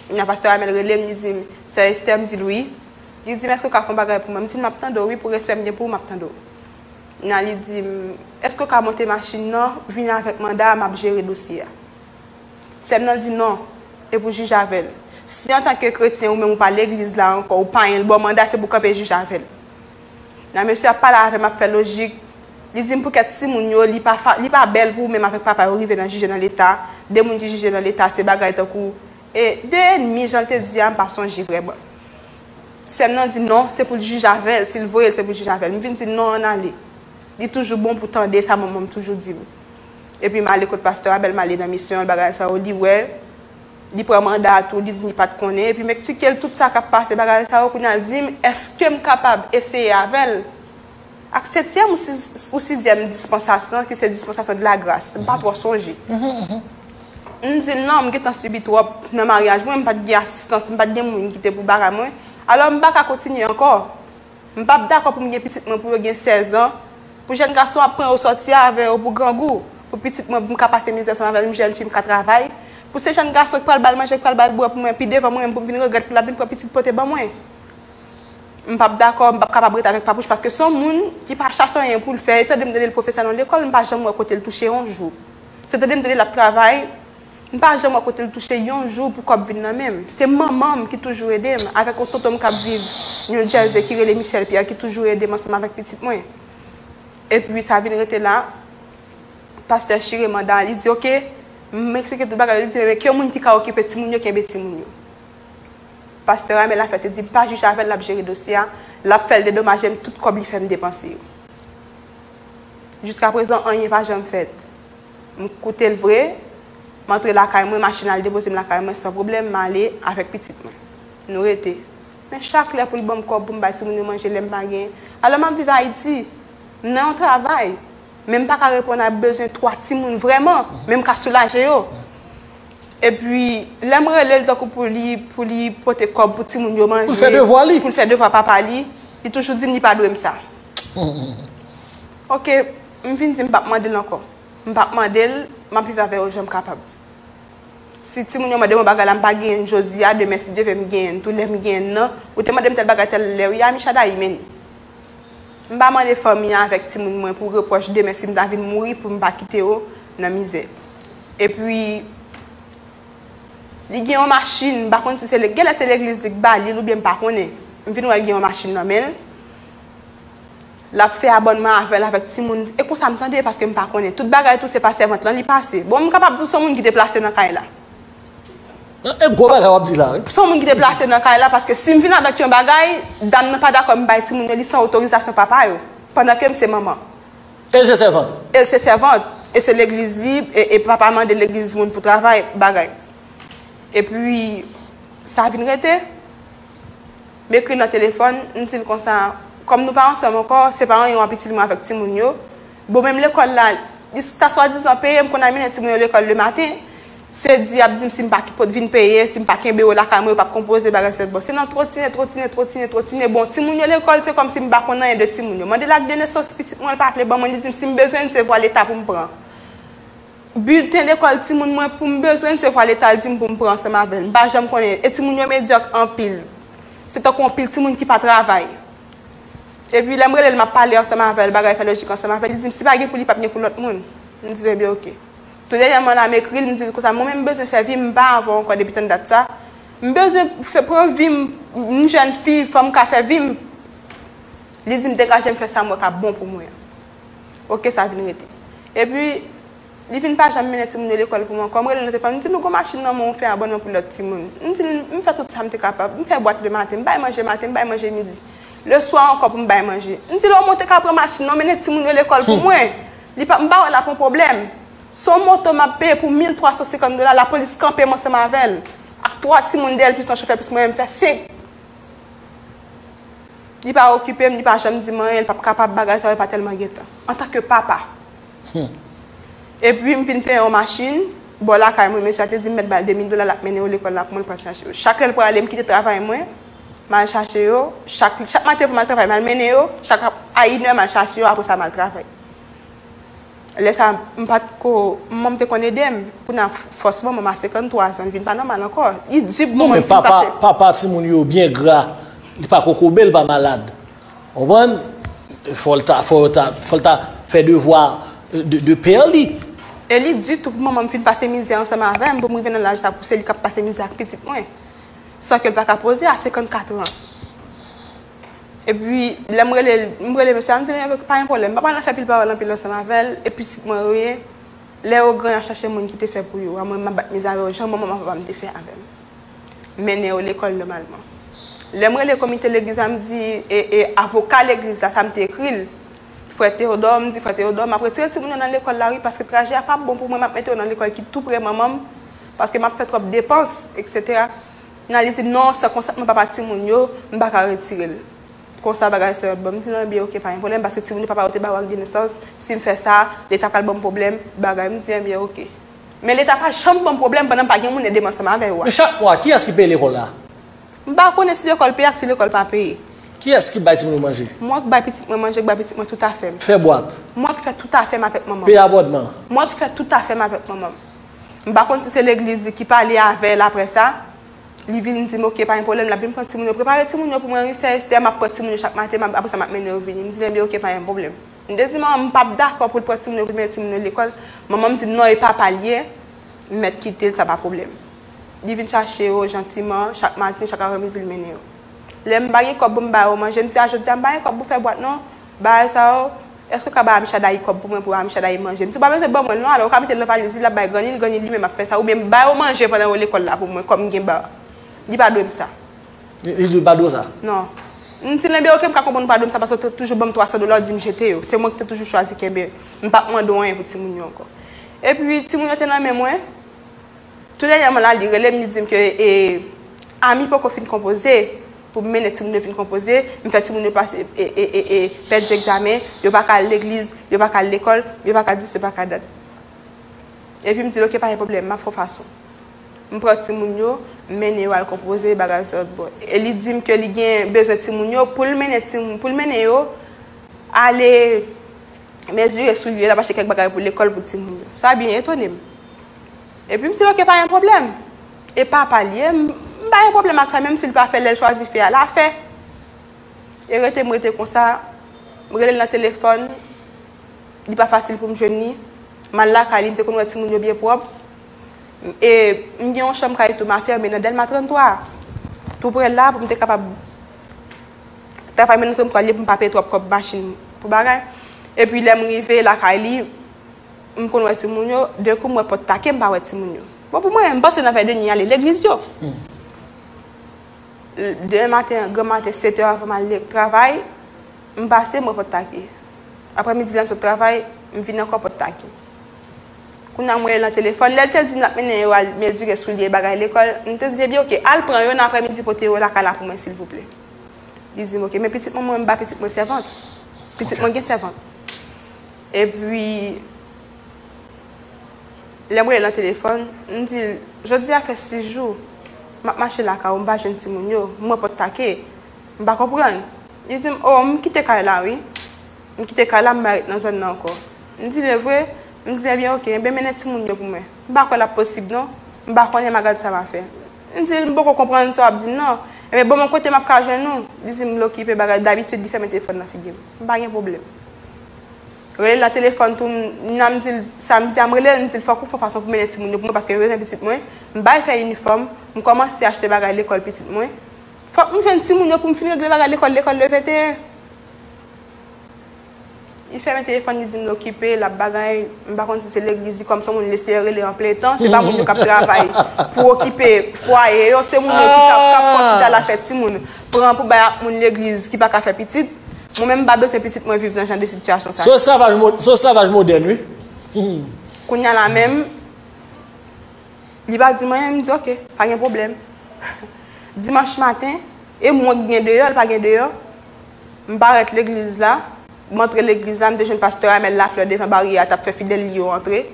Kounye a pastè Amèl rele m, li di m, "Sè Esther?" M di l, "Wi." Li di m, "Èske w ka fè yon bagay pou mwen?" M di l, "M ap tande w, wi, pou respè m gen pou ou, m ap tande w." Kounye a li di m, "Èske w ka monte machin nan, vin avèk manda a, m ap jere dosye a." Sè m nan di, "Non, e pou jij avè l. Si antanke kretyen ou menm ou pa legliz la ankò, ou payen l ba w manda, se pou kanpe jij avè l." Nan mesye ap pale avè m, ap fè lojik. Li di m, "Poukèt timoun yo, li pa fa-, li pa bèl pou ou menm avèk papa yo rive nan jije nan leta. De moun ki jije nan leta, se bagay tankou, e, de ènmi, jan l te di a, m pa sonje vrèman." Sè m nan di, "Non, se pou l jij avè l. Si l voye l, se pou l jij avè l." M vin di l, "Non, ann ale." Li toujou bon pou tande sa manman m toujou di m. Epi m ale kot pastè Amèl, m ale nan misyon l, bagay sa yo, li wè, li pran manda a tou, li di m li pa t konnen, epi m eksplike l tout sa k ap pase, bagay sa yo, kounye a l di m, "Èske m kapab eseye avè l?" Ak setyèm ou sis- ou sizyèm dispansasyon, ki se dispansasyon de la gras, m pa twò sonje. M di l non, m gentan sibi twòp nan maryaj mwen, m pa t gen asistans, m pa t gen moun ki te pou bagay mwen. Alò, m pa ka kontinye ankò. M p ap dakò pou m gen pitit mwen pou yo gen sèz an, pou jèn gason ap pran yo sòti avè yo pou grangou, pou pitit mwen pou m ka pase mizè ansanm avè l, yon jèn fi m ka travay, pou se jèn gason ki pral ba l manje, ki pral ba l bwè pou mwen, pi devan mwen menm pou m vin regrèt pou l ap vin pran pitit pote ban mwen. M p ap dakò, m p ap kapab rete avèk Papouch paske se yon moun ki pa chache anyen pou l fè. E tande m tande l pwofesè nan lekòl, m pa janm wè kote l touche yon jou. Se tande m tande l ap travay, m pa janm wè kote l touche yon jou pou kòb vin nan men m. Se manman m ki toujou ede m, avèk yon tonton m k ap viv New Jersey ki rele Michel Pierre ki toujou ede m ansanm avèk pitit mwen. Epi sa vin rete la, pastè chire manda, li di, "Oke, m eksplike tout bagay yo." Li di, "Men ke moun ki ka okipe timoun yo, kenbe timoun yo." Pastè Amel Lafè te di m pa jije avè l, l ap jere dosye a, l ap fè l dedomaje m tout kòb li fè m depanse yo. Jiskaprezan, anyen pa janm fèt. M koute l vre, m antre lakay mwen, machin al depoze m lakay mwen san pwoblèm, m ale avèk pitit mwen. Nou rete. Men chak lè pou l ban m kòb pou m bay timoun yo manje lè m pa gen. Alò m ap viv Ayiti, m nan yon travay, men m pa ka reponn a bezwen twa timoun vrèman, men m ka soulaje yo. Epi, lè m rele l tankou pou li, pou li pote kòb pou timoun yo manje, pou l fè devwa li, pou l fè devwa papa li, li toujou di m li pa dwe m sa. Oke, m vin di m p ap mande l ankò. M p ap mande l, m ap viv avè yo jan m kapab. Si timoun yo mande m yon bagay la, m pa genyen l jodi a, demen si Dye vle m genyen l tou lè m genyen l nan. Ou te mande m tèl bagay tèl lè, wi, Amichada, men li. M pa mande fanmi an avèk timoun mwen pou repwòch demen si m ta vin mouri pou m pa kite yo nan mizè. Epi, li gen yon machin, m pa konn si se le- genlè se legliz li k ba li l oubyen m pa konnen. M vin wè l gen yon machin nan men l. L ap fè abònman avè l avèk timoun. E konsa m tande paske m pa konnen. Tout bagay tou se pa sèvant lan li pase. Bon, m kapab di w se yon moun ki te plase nan kay la. E gwo bagay w ap di la, wi. Se yon moun ki te plase nan kay la paske si m vin avèk yon bagay, dam nan pa dakò m bay timoun yo li san otorizasyon papa yo, pandan ke m se manman. E l se sèvant. E l se sèvant. E se legliz li, e, e papa mande legliz moun pou travay, bagay. Epi, sa vin rete. M ekri l nan telefòn, m di l konsa, kòm nou pa ansanm ankò, se pa anyen w ap itil mwen avèk timoun yo. Bon, menm lekòl la, li ta swadizan peye, m konn al mennen timoun yo lekòl lematen. Se di y ap di m si m pa pot vin peye, si m pa kenbe yo lakay mwen, yo p ap konpoze, bagay sèt. Bon, se nan twotine, twotine, twotine, twotine. Bon, timoun yo lekòl, se kòmsi m pa konn anyen de timoun yo. Mande l ak de nesans pitit mwen, l pa vle ban mwen, li di m si m bezwen l, se vwa leta pou m pran. Bilten lekòl timoun mwen pou m bezwen l, se vwa leta l di m pou m pran ansanm avè l. M pa janm konnen. E timoun yo medyòk anpil. Se tankou yon pil timoun ki pa travay. Epi lè m rele l, m ap pale ansanm avè l, bagay fè lojik ansanm avè l, li di m si pa gen pou li, p ap gen pou lòt moun. M di l ebyen oke. Tou dènyèman la, m ekri l, m di l konsa, mwen menm m bezwen fè vi m, m pa avè w ankò depi tann dat sa. M bezwen fè pran vi m, m jèn fi, fò m ka fè vi m. Li di m degaje m fè sa m wè k ap bon pou mwen an. Oke, sa vin rete. Epi, li vin pa janm mennen timoun yo lekòl pou mwen ankò. M rele l nan telefòn, m di l ou gon machin nan men w, ou fè abònman pou lòt timoun. M di l, m fè tout sa m te kapab. M fè bwat lematen, m bay manje maten, m bay manje midi. Leswa ankò pou m bay manje. M di l omwen w te ka pran machin nan, w mennen timoun yo lekòl pou mwen. Li pa, m pa wè l ap yon pwoblèm. Se yon moto m ap peye pou mil twa san senkant dola, lapolis kanpe m ansanm avè l. Ak twa timoun dèyè l, plis yon chofè, plis mwen menm, m fè senk. Li pa okipe m, li pa janm di m anyen, li p ap kapab, bagay sa yo pa tèlman gen tan. Antanke papa. Epi m vin peye yon machin, bò lakay mwen, mesye a te di m mèt ba l de mil dola, l ap mennen yo lekòl la pou mwen, l pral chache yo. Chak lè l prale, m kite travay mwen, m al chache yo. Chak, chak maten pou m al travay, m al mennen yo. Chak a inè, m al chache yo, apre sa, m al travay. Lè sa, m pa t ko, manman m te konn ede m. Kounye a, fòs manman m a senkanntwa zan, li vin pa nòmal ankò. Li di pou manman m fin pase. Non, men papa, papa timoun yo byen gra. Li pa kokobe, li pa malad. Ou konprann? Fò l ta, fò yo ta, fò l ta fè devwa de, de pè li. E li di tou pou manman m fin pase mizè ansanm avè m, pou m rive nan laj sa, pou se li k ap pase mizè ak pitit mwen. San ke l pa ka poze a senkannkat an. Epi, lè m rele l, m rele mesye a, m di l, "Ebyen, pa gen pwoblèm, m pa pral nan fè pil pawòl anpil ansanm avè l, e pitit mwen yo ye. Lè yo gran, y a chache moun ki te fè pou yo. A mwen, m ap bat mizè avè yo, jan manman m ak papa m te fè avè m. Mennen yo lekòl nòmalman." Lè m rele komite legliz la, m di, e, e avoka legliz la, sa m te ekri l. Frè Teyodò, m di, "Frè Teyodò, m ap retire timoun yo nan lekòl la, wi, paske trajè a p ap bon pou mwen, m ap mete yo nan lekòl ki tou pre manman m, paske m ap fè twòp depans, etsetera." Nan li di m, "Non, san konsantman papa timoun yo, m pa ka retire l." Konsa bagay sa yo t bon. M di l, enben, oke, pa gen pwoblèm, paske timoun yo papa yo te ba yo ak de nesans, si m fè sa, Leta pral ban m pwoblèm, bagay. M di, enben, oke. Men Leta pa janm ban m pwoblèm pandan m pa gen moun ede m ansanm avè yo a. Men chak mwa, kiyès ki peye lekòl la? M pa konnen si lekòl peye ak si lekòl pa peye. Kiyès ki bay timoun yo manje? Mwen k bay pitit mwen manje, k bay pitit mwen tout afè m. Fè bwat. Mwen k fè tout afè m avèk manman m. Peye abònman. Mwen k fè tout afè m avèk manman m. M pa konn si se legliz ki pale avè l apre sa. Li vin di m, oke, pa gen pwoblèm, l ap vin pran timoun yo. Prepare timoun yo pou mwen, wi, sè Estè, m ap pran timoun yo chak maten, m ap, apre sa, m ap mennen yo vini. M di l, enben, oke, pa gen pwoblèm. M te di manman m, m p ap dakò pou l pran timoun yo, pou l mennen timoun yo lekòl. Manman m di m, non, e pa pa l ye, m mèt kite l, sa pa pwoblèm. Li vin chache yo jantiman, chak maten, chak apremidi, l mennen yo. Lè m pa gen kòb pou m ba yo manje, m di a jodi a, m pa gen kòb pou fè bwat, non. Bagay sa yo, èske w ka bay Amichadaï kòb pou mwen, pou Amichadaï manje? M di, ou pa bezwen ban mwen l non, alò ou ka mete l nan valiz li, l ap bay granni l, granni l li menm ap fè sa, oubyen bay yo manje pandan yo lekòl la pou mwen, kòm m gen ba. Li pa dwe m sa. Li, li di w l pa dwe w sa? Non. M di l, enben, oke, m ka konprann ou pa dwe m sa, paske w te toujou ban m twa san dola, w di m jete yo. Se mwen ki te toujou chwazi kenbe. M p ap mande w anyen pou timoun yo ankò. Epi, timoun yo te nan men mwen. Tou dènyèman la, li rele m, li di m ke, e, ami poko fin konpoze, pou m mennen timoun yo vin konpoze, m fè timoun yo pase, e, e, e, e, pèdi egzamen, yo pa ka al legliz, yo pa ka al lekòl, yo pa ka di, yo pa ka dat. Epi m di l, oke, pa gen pwoblèm, m ap fè yon fason. M pran timoun yo, m mennen yo al konpoze, bagay sa yo t bon. E li di m ke li gen bezwen timoun yo pou l mennen timoun, pou l mennen yo ale mezire soulye l, ap achte kèk bagay pou lekòl pou timoun yo. Sa byen etone m. Epi m di l, oke, pa gen pwoblèm. E papa l ye, m, m pa gen pwoblèm ak sa, menm si l pa fè, lè l chwazi fè a, l a fè. E rete m rete konsa, m rele l nan telefòn, li pa fasil pou m jwenn li. M al lakay li, m te konn wè timoun yo byen pwòp. E m gen yon chanm kay tou, m a fèmen nan Dèlma trannntwa. Tou prè la, pou m te kapab travay, men nan trannntwa l ye pou m pa peye twòp kòb machin pou bagay. Epi lè m rive lakay li, m konn wè timoun yo, de kou m wè pòt take, m pa wè timoun yo. Bon, pou mwen, m panse nan vèdeni ale legliz yo. Demen maten an, granmaten, sèt è avan m al travay, m pase, m wè pòt take. Aprèmidi, lè m sot travay, m vin ankò, pòt take. Kounye a, m rele l nan telefòn. Lè l te di m l ap mennen yo al mezire soulye bagay lekòl, m te di, ebyen, oke, al pran yo nan aprèmidi, pote yo lakay la pou mwen, silvouplè. Li di m, oke, men pitit mwen, mwen, m ba pitit mwen sèvant. Pitit mwen gen sèvant. Epi, lè m rele l nan telefòn, m di l, jodi a fè sis jou, m ap mache lakay ou, m pa jwenn timoun yo, m wè pòt take, m pa konprann. Li di m, o, m kite kay la, wi. M kite kay la, m pa ret nan zòn nan ankò. M di l, e vre? M di, ebyen, oke, ebyen, mennen timoun yo pou mwen. M pa kwè l ap posib, non. M pa konnen, m a gad sa m a fè. M di l, m poko konprann sa w ap di m nan. Ebyen, ban m yon kote m ap ka jwenn ou. Li di m, l okipe bagay, dabitid, li fèmen telefòn nan figi m. M pa gen pwoblèm. Rele l nan telefòn tou, m nan m di l, samdi a m rele l, m di l, fòk ou fè fason pou mennen timoun yo pou mwen, paske m bezwen pitit mwen. M bay fè inifòm, m kòmanse achte bagay lekòl pitit mwen. Fòk m jwenn timoun yo pou m fin regle bagay lekòl, lekòl le venteyen. Li fèmen telefòn, li di m l okipe, l ap bagay, m pa konn si se legliz li, kòm se yon moun li eseye rele an plen tan, se pa moun yo k ap travay pou okipe fwaye yo, se moun yo ki k ap, k ap fè chita la fè timoun, pran pou bay ak moun legliz ki pa ka fè pitit. Mwen menm, m pa bezwen pitit mwen viv nan jan de sitiyasyon sa. Se esklavaj mo-, se esklavaj modèn, wi. Kounye a la menm, li pa di m anyen, m di, oke, pa gen pwoblèm. Dimanch maten, e mwen k gen deyò, l pa gen deyò. M parèt legliz la, m antre legliz la, m te jwenn pastè Amel Lafleur devan baryè a, t ap fè fidèl li yo antre.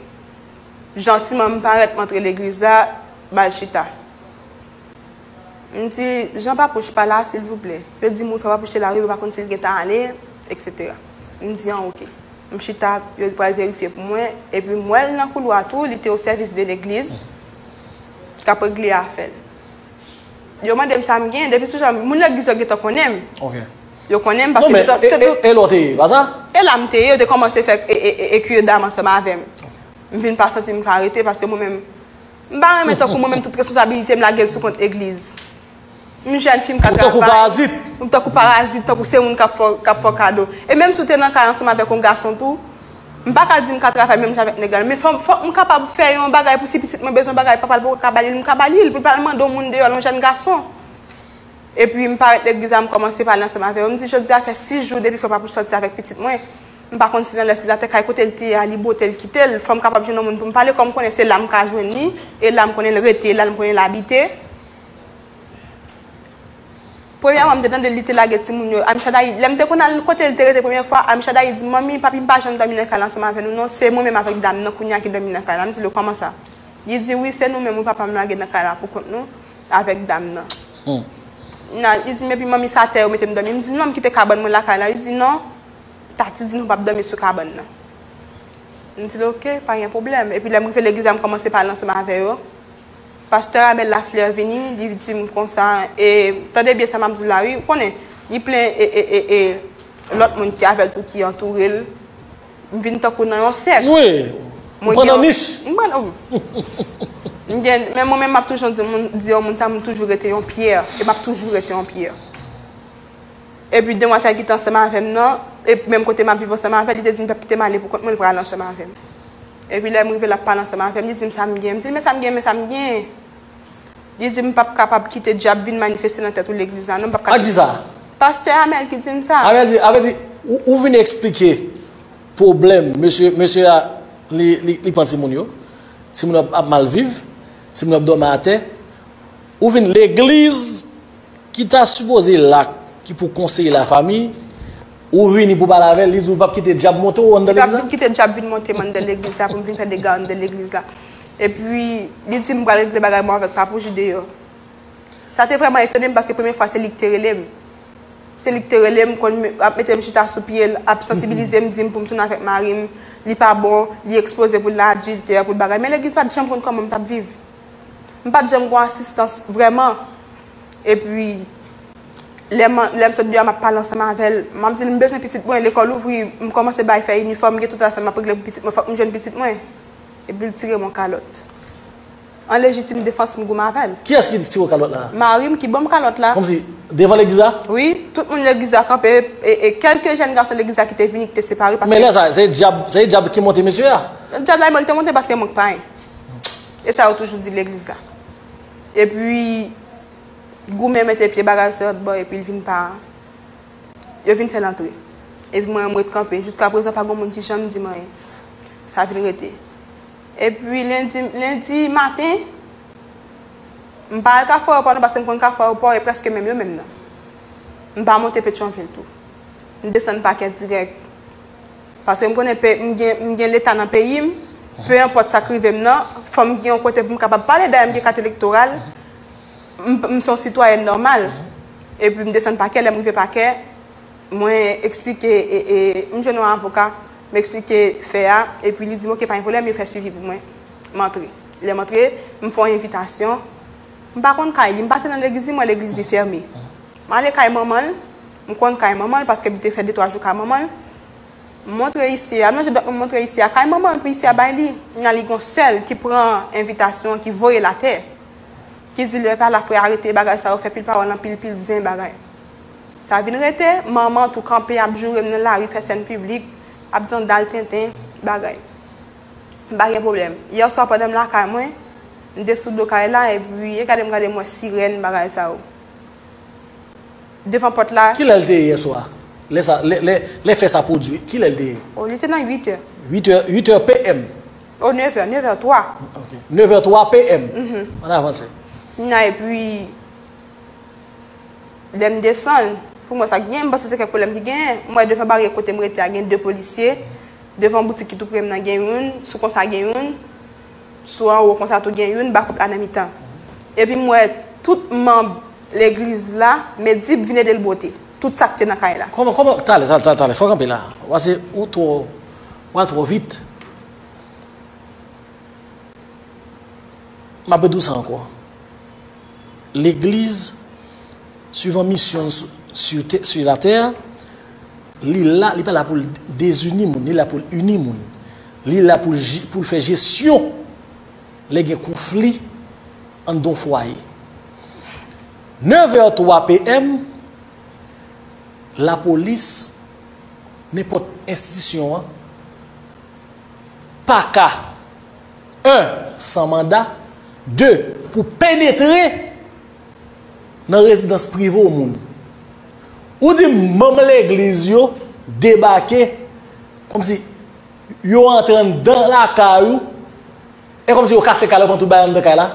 Jantiman, m parèt, m antre legliz la, m al chita. M di, jan Papouch pa la, silvouplè. Yo di m, wi, fò Papouch te la, wi, yo pa konn si l gentan ale, etsetera. M di, an, oke. M chita, yo pral verifye pou mwen, epi m wè l nan koulwa tou, li te o sèvis de legliz, k ap regle afè l. Yo mande m sa m gen, depi sou jan, moun legliz yo gentan konnen m. Ok. Yo konnen m, paske... Non, men, e, e, e lè w te ye, pa sa? E la m te ye, yo te kòmanse fè e, e, e, e kwiye dam ansanm avè m. M vin pa santi m ka rete, paske mwen menm, m pa renmen tankou mwen menm tout responsabilite m lage l sou kont legliz. M jèn fi, m ka travay. Ou tankou parazit. M tankou parazit, tankou se moun k ap fè, k ap fè kado. E menm si w te nan kay ansanm avèk yon gason tou, m pa ka di m ka travay menm jan avèk nèg la, men fò, fò m kapab fè yon bagay pou si pitit mwen bezwen bagay, papa l poko ka ba li l, m ka ba li l, pou l pa al mande yon moun deyò, yon jèn gason. Epi m parèt legliz la, m kòmanse pale ansanm avè yo. M di, jodi a fè sis jou depi frè Papouch sòti avèk pitit mwen. M pa konn si nan lè si l atè kay kote l te ye a, li bwote l kite l. Fò m kapab jwenn yon moun pou m pale, kòm m konnen se la m ka jwenn li, e la m konnen l rete, e la m konnen l abite. Premyèman, m te tande li te lage timoun yo. Amishadayi, lè m te konn al kote li te rete premyè fwa, Amishadayi di m, "Manmi, papi m pa janm dòmi nan kay la ansanm avè nou non, se mwen menm avèk dam nan kounye a ki dòmi nan kay la." M di l, "Kòman sa?" Li di, "Wi, se nou menm, wi, papa m lage nan kay la pou kont nou avèk dam nan." Nan, li di m, "Epi manmi, se atè yo mete m dòmi." M di, "Non, m kite kabann mwen lakay la." Li di, "Non, tati di nou p ap dòmi sou kabann nan." M di l, "Oke, pa gen pwoblèm." Epi lè m rive legliz la, m kòmanse pale ansanm avè yo. Pastè Amel Lafleur vini, li di m konsa, e tande byen sa m ap di w la, wi, ou konnen, li plen e, e, e, e, lòt moun ki avè l tou ki antoure l. M vin tankou nan yon sèk. Wi, ou pran nan nich. M pran nan, m gen, men mwen menm, m ap toujou di moun, di yon moun sa, m toujou rete yon pyè. E m ap toujou rete yon pyè. Epi demwazèl ki te ansanm avè m nan, e menm kote m ap viv ansanm avè l, li te di m p ap kite m ale pou kont mwen, l pral ansanm avè m. Epi lè m rive, l ap pale ansanm avè m, li di m sa m gen. M di l, "Men sa m gen, men sa m gen." Li di m, "M p ap kapab kite dyab vin manifeste nan tèt ou legliz la, non, m p ap ka." Ak di sa? Pastè Amel ki di m sa. Amel di, Amel di, ou, ou vin eksplike pwoblèm, mesye, mesye a, li, li, li pran timoun yo, timoun yo ap, ap mal viv, timoun yo ap dòmi atè, ou vin legliz ki ta sipoze la, ki pou konseye lafanmi, ou vini pou pale avè l, li di w p ap kite dyab monte w anndan legliz la? Li p ap vin kite dyab vin monte m anndan legliz la pou m vin fè dega anndan legliz la. Epi, li di m pral regle bagay mwen avèk Papouch deyò. Sa te vrèman etone m paske premye fwa se li ki te rele m. Se li ki te rele m, konn m, ap mete m chita sou pye l, ap sansibilize m, di m pou m tounen avèk mari m, li pa bon, li ekspoze pou l nan adiltè, pou l bagay. Men legliz pa t janm konn kòman m t ap viv. M pa t janm gon asistans vrèman. Epi, lè m, lè m sot deyò, m ap pale ansanm avè l. M ap di l, "M bezwen pitit mwen, lekòl ouvri, m kòmanse bay fè inifòm, m gen tout afè m ap regle pou pitit mwen, fòk m jwenn pitit mwen." Epi l tire m yon kalòt. An lejitim defans, m goumen avè l. Kiyès ki tire w kalòt la? Mari m ki ban m kalòt la. Kòmsi, devan legliz la? Wi, tout moun legliz la kanpe, e, e kèlke jèn gason legliz la ki te vini, ki te separe, paske... Men lè sa, se dyab, se dyab ki monte mesye a? Dyab la, li te monte paske mank pay. E sa yo toujou di legliz la. Epi, goumen mete pye bagay sou lòt bò, epi l vin pa, yo vin fè l antre. Epi mwen, m ret kanpe. Jiskaprezan, pa gen moun ki janm di m anyen. Sa vin rete. Epi lendi, lendi maten, m pa al Kafou Ayewopò non, paske m konn Kafou Ayewopò e prèske menm yo menm nan. M pa monte Petyonvil tou. M desann Pakè dirèk. Paske m konnen pe-, m gen, m gen leta nan peyi m. Pe enpòt sa k rive m nan, fò m gen yon kote pou m kapab pale. Dayè, m gen kat elektoral. M, m se yon sitwayèn nòmal. Epi m desann Pakè, lè m rive Pakè, mwen eksplike, e, e, m jwenn yon avoka, m eksplike fè a, epi li di m, "Oke, pa gen pwoblèm, yo fè swivi pou mwen." M antre. Lè m antre, m fè yon envitasyon. M pa konn kay li, m pase nan legliz li, m wè legliz li fèmen. M ale kay manman l, m konn kay manman l, paske m te fè de twa jou kay manman l. M montre isi a, m lonje dwèt mwen, m montre isi a kay manman l pou isi a bay li. Kounye a li gon sè l ki pran envitasyon an, ki voye l atè. Ki di, "Lè pa la, frè, arete bagay sa yo, fè pil pawòl, anpil, pil zen bagay." Sa vin rete, manman tou kanpe ap joure m nan lari, fè sèn piblik, ap di yon dal tenten, bagay. M pa gen pwoblèm. Yè swa pandan m lakay mwen, m te sou do kay la, epi e gade m gade m wè sirèn, bagay sa yo. Devan pòt la. Kilè l te ye yè swa? Lè sa, lè, lè, lè fè sa pwodui, kilè l te ye? O, li te nan uit è. Uit è, uit è P M. O, nèf è, nèf è twa. Ok. Nèf è twa P M. Mhm. Ann avanse. Nan, epi, lè m desann, pou m wè sa k genyen, m panse se kèk pwoblèm ki genyen. M wè devan baryè kote m rete a gen de polisye. Devan boutik ki tou pre m nan gen youn, sou konsa gen youn, sou anwo konsa tou gen youn, bakòp la nan mitan. Epi m wè tout manm legliz la, men Dib vin ede l bwote. Tout sa k te nan kay la. Kòman, kòman, talè, talè, talè, talè, fò w kanpe la. Ou pase, ou twò, ou al twò vit. M ap redi w sa ankò. Legliz, suivan misyon l sou, sou tè, sou latè a, li la, li pa la pou l dezini moun, li la pou l ini moun. Li la pou l ji-, pou l fè jesyon lè gen konfli anndan yon fwaye. Nèf è twa P M, lapolis, nenpòt enstitisyon an, pa ka, en, san manda, de, pou penetre nan rezidans prive yon moun. Ou di manm legliz yo debake, kòmsi yo antre anndan lakay ou, e kòmsi yo kase kay la, yo pran tout bagay anndan kay la?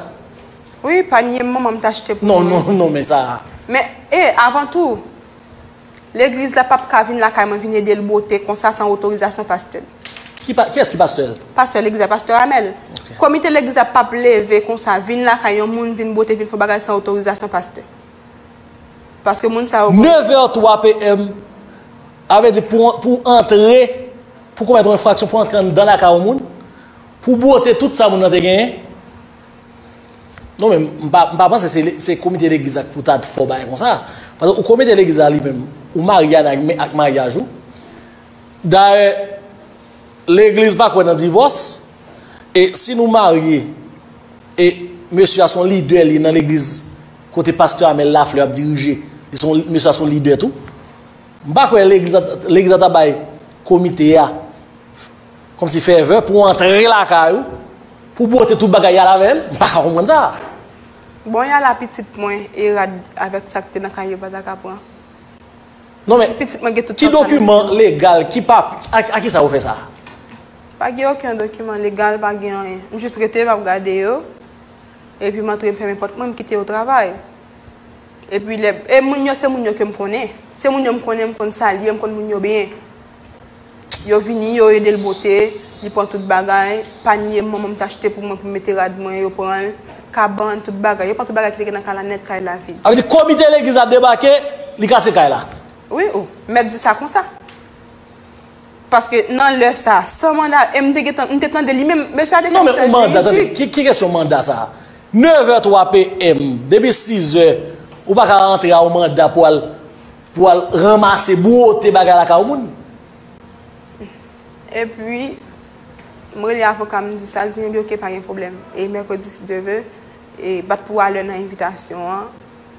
Wi, panye manman m t achte pou mwen. Non, non, non, men sa, Men, e, avan tou, legliz la p ap ka vin lakay mwen vin ede l bwote konsa san otorizasyon pastè l. Ki pa, kiyès ki pastè l? Pastè legliz la, pastè Amèl. Komite legliz la p ap leve konsa, vin lakay yon moun, vin bwote, vin fè yon bagay san otorizasyon pastè. Paske moun sa yo. Nèf è twa p m, sa vle di pou, pou antre, pou komèt yon enfraksyon, pou antre anndan lakay yon moun, pou bwote tout sa moun nan te genyen. Non, men m pa, m pa panse se, se komite legliz la ki pou ta fè w bagay konsa. Paske ou komite legliz la li menm, ou marye ak, ak maryaj ou. Dayè, legliz pa kwè nan divòs. E si nou marye, e mesye a se yon lidè li nan legliz kote pastè Amèl Laflè ap dirije, li se yon, mesye a se yon lidè tou. M pa kwè legliz la, legliz la ta bay komite a kòmsi favè pou antre lakay ou, pou bwote tout bagay y al avè l, m pa ka konprann sa. Bon, y al a pitit mwen e rad avèk sa k te nan kay yo pa ta ka pran. Non, men, pitit mwen gen tout ki dokiman legal, ki pa, a, a ki sa ou fè sa? Pa gen okenn dokiman legal, pa gen anyen. M jis rete, m ap gade yo. Epi m antre, m fèmen pòt mwen, m kite yo travay. Epi lè, e moun yo, se moun yo ke m konnen. Se moun yo m konnen, m konn salye, m konn moun yo byen. Yo vini, yo ede l bwote, li pran tout bagay, panye manman m t achte pou mwen pou m mete rad mwen, yo pran l, kabann, tout bagay. Yo pran tout bagay ki te gen nan kay la nèt, kay la vid. Sa vle di komite legliz la debake, li kase kay la. Wi, ou mèt di sa konsa. Paske nan lè sa, san manda, e m te gentan, m te tande li menm, mesye a te fè sèj jiridik. Non, men ou manda, tande, ki, ki kesyon manda sa? Nèf è twa p m, depi sis è, ou pa ka rantre a yon manda pou al, pou al ranmase, bwote bagay lakay yon moun. Epi, m rele avoka m, m di sa, l di m, ebyen, oke, pa gen pwoblèm. E mèkredi, si Dye ve, e bat pou alè nan envitasyon an,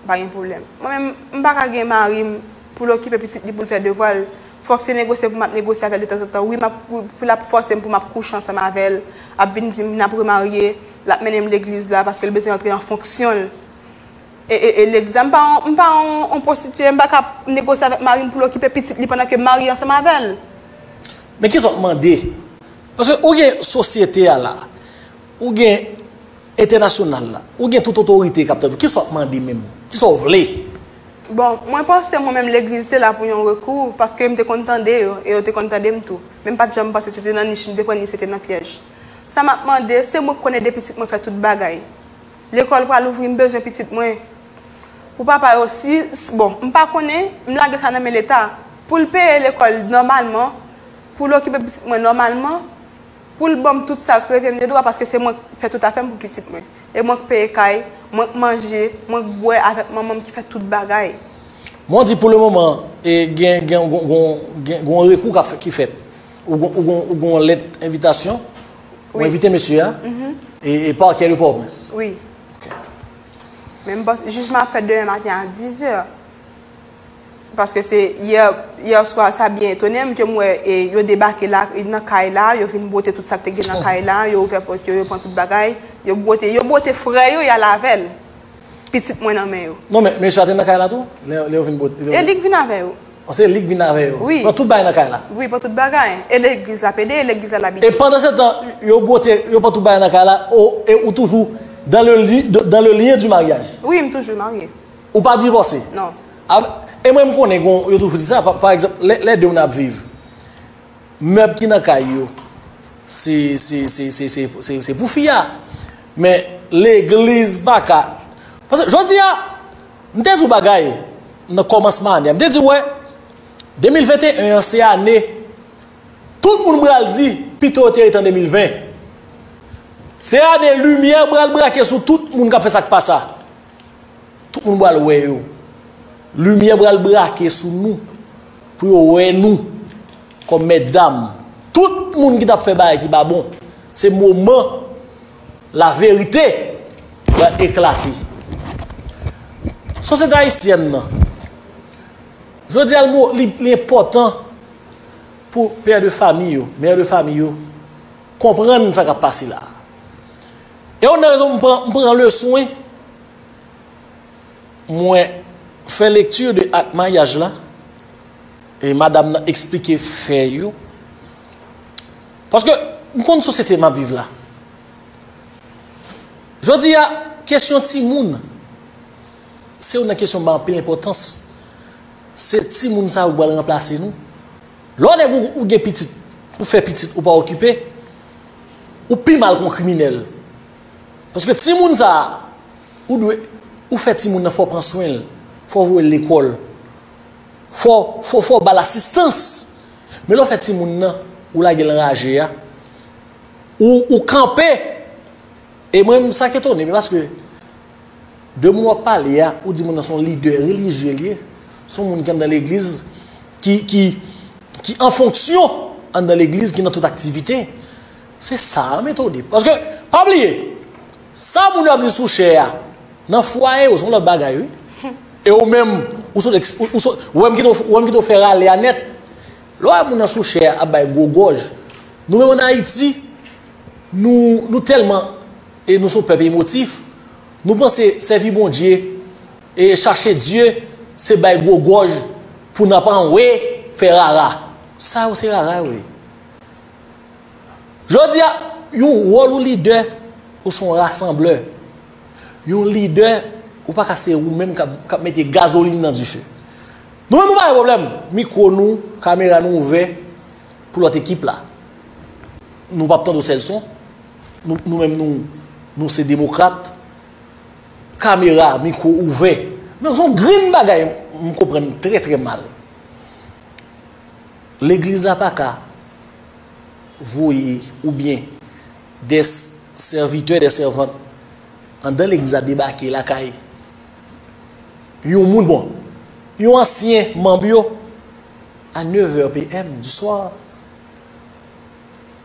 pa gen pwoblèm. Mwen menm, m pa ka gen mari m pou l okipe pitit li, pou l fè devwa l. Fòk se negosye pou m ap negosye avè l detanzantan. Wi, m ap, pou l ap fòse m pou m ap kouche ansanm avè l, ap vin di m n ap remarye, l ap mennen m legliz la paske l bezwen antre an fonksyon l. E, e, e legliz la, m pa yon, m pa yon, yon pwostitiye, m pa ka negosye avèk mari m pou l okipe pitit li pandan ke m marye ansanm avè l. Men kisa w ap mande? Paske ou gen sosyete a la, ou gen entènasyonal la, ou gen tout otorite k ap tande w. Kisa w ap mande menm? Kisa w vle? Bon, mwen panse mwen menm legliz te la pou yon rekou, paske m te konn tande yo, e yo te konn tande m tou. Men m pa t janm panse se te nan nich m te pran ni se te nan pyèj. Sa m ap mande, se mwen k konnen de pitit mwen fè tout bagay. Lekòl pral ouvri, m bezwen pitit mwen. Pou papa yo, si, s- bon, m pa konnen, m lage sa nan men Leta. Pou l peye lekòl nòmalman, pou l okipe pitit mwen nòmalman, pou l ban m tout sa k revè m de dwa, paske se mwen k fè tout afè m pou pitit mwen. E mwen k peye kay, mwen k manje, mwen k bwè avèk manman m ki fè tout bagay. Mwen di pou lemoman, e, gen, gen, gen, gen, gen yon rekou k ap fè, ki fèt. Ou gon, ou gon, ou gon lèt envitasyon, ou envite mesye a, e, e pakè de Pòtoprens. Wi. Ok. Men m panse, jijman ap fèt demen maten a dizè. Paske se yè, yè swa, sa byen etone m ke m wè, e, yo debake la, e, nan kay la, yo vin bwote tout sa k te gen nan kay la, yo ouvè pòt yo, yo pran tout bagay, yo bwote, yo bwote frè yo, y al avè l. Pitit mwen nan men yo. Non, men mesye a te nan kay la tou? Lè, lè yo vin bwote. E li k vin avè yo. An se li k vin avè yo. Wi. Pran tout bagay nan kay la. Wi, pran tout bagay. E legliz l ap ede, e legliz la l abite. E pandan se tan, yo bwote, yo pran tout bagay nan kay la, o, e ou toujou dans le li-, dans le lien du mariage. Wi, m toujou marye. Ou pa divòse. Non. A, e mwen m konnen, gon, yo toujou di sa, pa, pa egzanp, lè, lè de moun ap viv, mèb ki nan kay yo, se, se, se pou fi a. Men legliz pa ka. Paske, jodi a, m te di w bagay nan kòmansman ane a. M te di w, wè, de mil venteyen an, se ane tout moun pral di, pito yo te ret an de mil ven. Se ane limyè pral brake sou tout moun k ap fè sa k pa sa. Tout moun pral wè yo. Limyè pral brake sou nou. Pou yo wè nou. Kòm mètdam. Tout moun ki t ap fè bagay ki pa bon. Se moman laverite pral eklate. Sosyete ayisyèn nan. Jodi a, li, li enpòtan pou pè de fami yo, mè de fami yo, konprann sa k ap pase la. E youn nan rezon m pran, m pran leson, mwen fè lekti de ak maryaj la, e madanm nan eksplike fè yo. Paske m konn sosyete m ap viv la. Jodi a, kesyon timoun, se youn nan kesyon m ba anpil enpòtans. Se timoun sa yo ki pral ranplase nou. Lè w nèg ou, ou gen pitit, ou fè pitit, ou pa okipe, ou pi mal ke yon kriminèl. Paske timoun sa a, ou dwe, ou fè timoun nan, fò w pran swen l, fò w voye l lekòl, fò, fò, fò w ba l asistans. Men lè w fè timoun nan, ou lage l anraje a, ou, ou kanpe. E mwen menm, sa k etone m, paske de moun w ap pale a, ou di moun nan se yon lidè relijye li ye, se yon moun ki anndan legliz, ki, ki, ki an fonksyon anndan legliz, ki nan tout aktivite. Se sa m etone. Paske, pa bliye, sa moun yo ap di sou chè a, nan fwaye yo, se yon lòt bagay, wi. E ou menm, ou sot, ou, ou sot, ou wè m kite w, ou wè m kite w fè rale a nèt. Lè w wè moun nan sou chè a ap bay gwo gòj, nou menm ann Ayiti, nou, nou tèlman, e nou se yon pèp emotif, nou panse sèvi Bondye e chache Dye, se bay gwo gòj pou n ap anwe fè rara. Sa yo se rara yo ye. Jodi a, yon wòl ou lidè, ou se yon rasanblè. Yon lidè, ou pa ka se ou menm k ap, k ap mete gazolin nan dife. Nou menm nou pa gen pwoblèm. Mikwo nou, kamera nou ouvè pou lòt ekip la. Nou p ap tande yon sèl son. Nou, nou menm nou, nou se demokrat. Kamera, mikwo ouvè. Men se yon grenn bagay m konprann trè, trè mal. Legliz la pa ka voye oubyen des servitè, des sèvant anndan legliz la debake lakay yon moun, bon, yon ansyen manm yo a neuf heures P M du soir.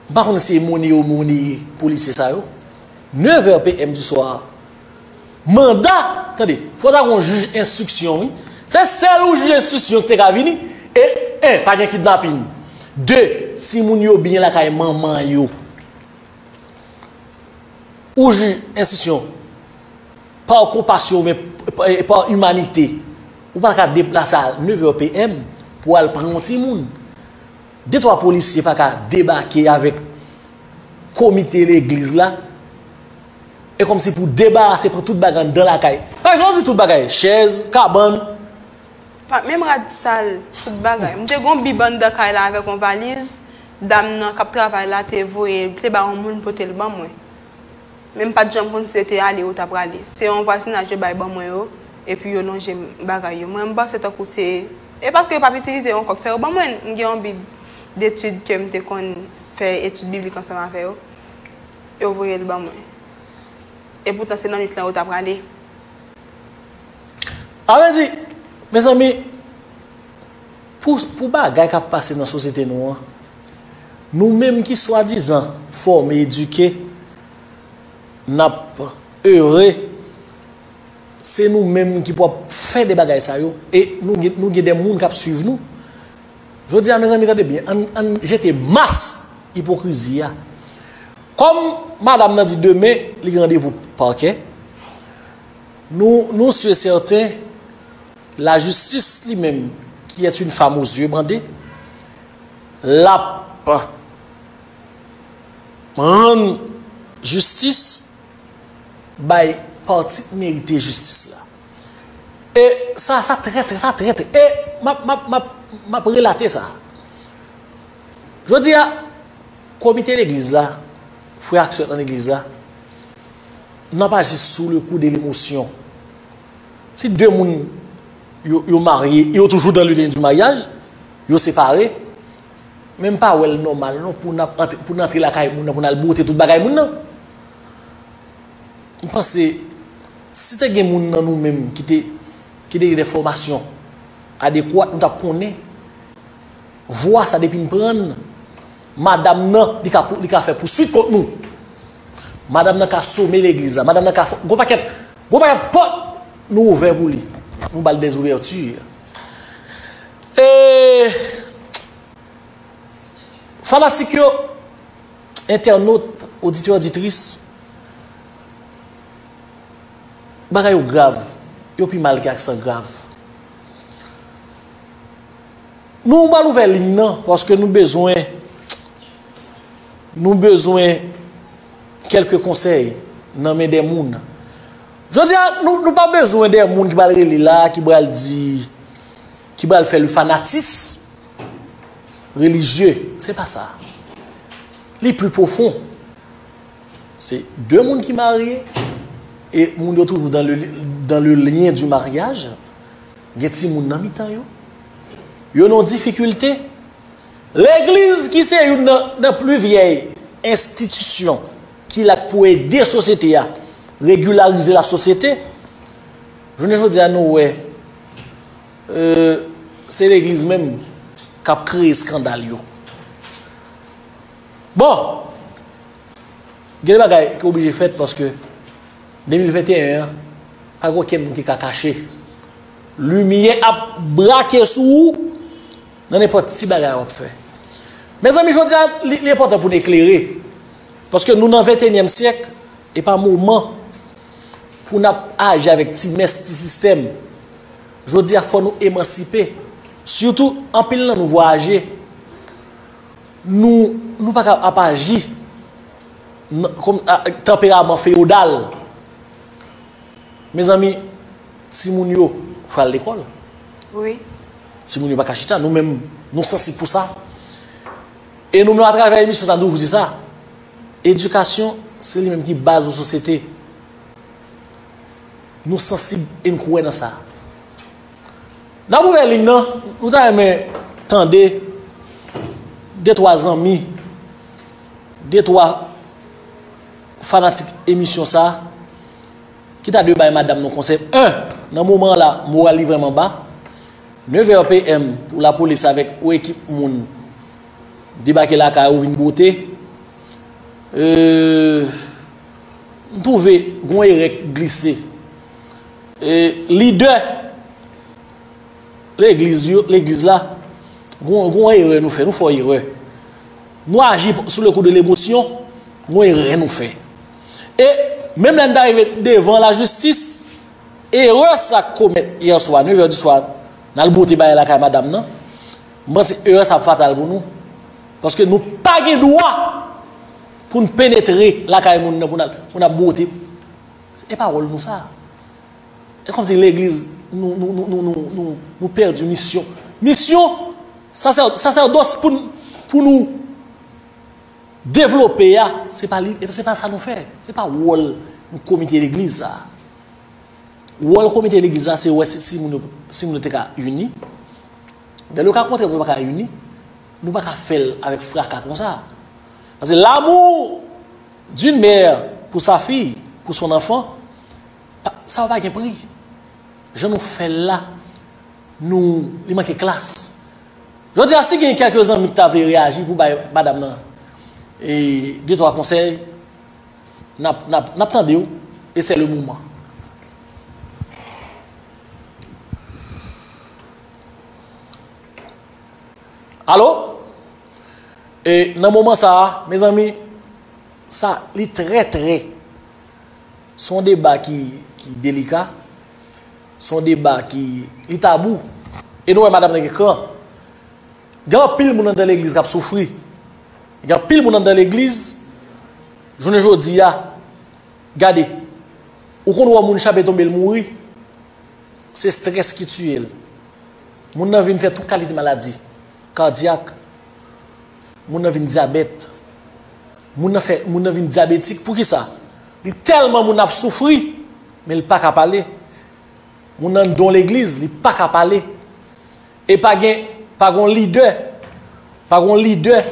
M pa konn si se moneye yo moneye polisye sa yo. Neuf heures P M du soir. Manda, tande, fò ta gen yon jij enstriksyon, wi. Se sèl yon jij enstriksyon ki te ka vini. E, en, pa gen kidnapin. De, timoun yo byen lakay manman yo. Ou jij enstriksyon, pa konpasyon, men pa, pa imanite. Ou pa ka deplase a neuf heures P M pou al pran yon timoun. De twa polisye pa ka debake avèk komite legliz la. E kòmsi pou debarase, pran tout bagay anndan lakay. Kòm si w di tout bagay, chèz, kabann. Pa menm rad sal, tout bagay. M te gon bib anndan kay la avèk yon valiz. Dam nan k ap travay la te voye, te ba yon moun pote l ban mwen. Men m pa t janm konn si se te ale ou ta prale. Se yon vwazinaj yo bay ban mwen yo, epi yo lonje m bagay yo. Mwen, m panse tankou se, e paske yo p ap itilize yo ankò k fè yo ban mwen. M gen yon bib detid ke m te konn fè etid biblik ansanm avè yo. Yo voye l ban mwen. Epoutan, se nan nwit lan yo ta prale. A vle di, mezanmi, pou, pou bagay k ap pase nan sosyete nou an, nou menm ki swadizan fòme, edike, n ap ere, se nou menm ki pou ap fè de bagay sa yo, e nou gen, nou gen de moun k ap swiv nou. Jodi a, mezanmi, tande byen, ann, ann jete mas ipokrizi a. Kòm madanm nan di demen, li gen randevou pakè, nou, nou si e sèten, lajistis li menm, ki est une femme aux yeux bandés, l ap rann jistis bay pati k merite jistis la. E sa, sa trè, trè, sa trè, trè. E m ap, m ap, m ap, m ap relate sa. Jodi a, komite legliz la, frè ak sè nan legliz la, n ap aji sou le kou de lemosyon. Si de moun yo, yo marye, yo toujou dans le lien du mariage, yo separe, men m pa wè l nòmal non pou n ap antre, pou n antre lakay moun nan, pou n al bwote tout bagay moun nan. M panse, si te gen moun nan nou menm ki te, ki te gen de fòmasyon adekwat, nou t ap konnen vwa sa depi n pran l, madanm nan, li ka pou, li ka fè pouswit kont nou. Madanm nan ka some legliz la, madanm nan ka fè, gwo pakèt, gwo pakèt pòt nou ouvè pou li. Nou ba l des ouvertures. E fanatik yo, entènot, oditè, oditris, bagay yo grav. Yo pi mal ke aksan grav. Nou pral ouvè liy nan, paske nou bezwen, nou bezwen kèlke konsèy nan men de moun. Jodi a, nou, nou pa bezwen de moun ki pral rele la, ki pral di, ki pral fè le fanatisme religieux. Se pa sa. Li pli pwofon. Se de moun ki marye, e moun yo toujou dans le, dans le lien du mariage. Gen timoun nan mitan yo. Yo nan difikilte. Legliz ki se youn nan, nan pli vyèy enstitisyon ki la pou ede sosyete a, regilarize la sosyete. Jounen jodi a nou wè, euh, se legliz menm k ap kreye eskandal yo. Bon, gen de bagay ki oblije fèt paske de mil venteyen an, pa gen okenn moun ki ka kache. Limyè ap brake sou ou nan nenpòt ti bagay w ap fè. Mezanmi, jodi a, li, li enpòtan pou n eklere. Paske nou nan venteyenyèm syèk, e pa moman pou n ap aji avèk ti mès, ti sistèm. Jodi a, fò nou emansipe. Sitou, anpil nan nou vwayaje. Nou, nou pa ka ap aji nan, kòm, a, tanperaman feyodal. Mezanmi, timoun yo fè al lekòl. Wi. Timoun yo pa ka chita. Nou menm, nou sansib pou sa. E nou menm, atravè emisyon sa, nou toujou di sa. Edikasyon, se li menm ki baz yon sosyete. Nou sansib e n kwè nan sa. N ap ouvè liy nan, nou ta renmen tande de twa zanmi, de twa fanatik emisyon sa, ki ta dwe bay madanm nou konsèy. En, nan moman la, moral li vrèman ba. Nevè PM pou lapolis avèk yon ekip moun debake lakay ou vin bwote. Euh, m twouve gon erè k glise. E lidè legliz yo, legliz la, gon, gon erè nou fè, nou fè erè. Nou aji sou le kou de lemosyon, gon erè nou fè. E menm lè n ta rive devan lajistis, erè sa k komèt yè swa, nevè di swa, n al bwote bagay lakay madanm nan, m panse erè sa ap fatal pou nou. Paske nou pa gen dwa pou n penetre lakay moun nan, pou n al, pou n ap bwote. E pa wòl nou sa. E kòmsi legliz, nou, nou, nou pèdi misyon. Misyon, sasè-, sasèdòs pou n, pou nou devlope a, se pa li, se pa sa nou fè. Se pa wòl nou komite legliz sa. Wòl komite legliz la, se wè si, si moun yo, si moun yo te ka ini. Dans le cas contraire, moun yo pa ka ini, nou pa ka fè l avèk fraka konsa. Paske l'amour d'une mère pour sa fille, pour son enfant, pa, sa yo pa gen pri. Jan nou fè l la, nou, li manke klas. Jodi a, si gen kèlke zanmi ki ta vle reyaji pou bay madanm nan, e, de twa konsèy, n ap, n ap, n ap tande w, e c'est le moment. Alo? E nan moman sa a, mezanmi, sa, li trè, trè, se yon deba ki, ki delika, se yon deba ki, li tabou. E nou wè madanm nan gen kran. Gen anpil moun anndan legliz k ap soufri. Gen anpil moun anndan legliz, jounen jodi a, gade, ou konn wè yon moun chape tonbe, l mouri, se estrès ki tiye l. Moun nan vin fè tout kalite maladi kadyak. Moun nan vin dyabèt. Moun nan fè, moun nan vin dyabetik. Poukisa? Li tèlman moun ap soufri, men li pa ka pale. Moun nan don legliz, li pa ka pale. E pa gen, pa gon lidè, pa gon lidè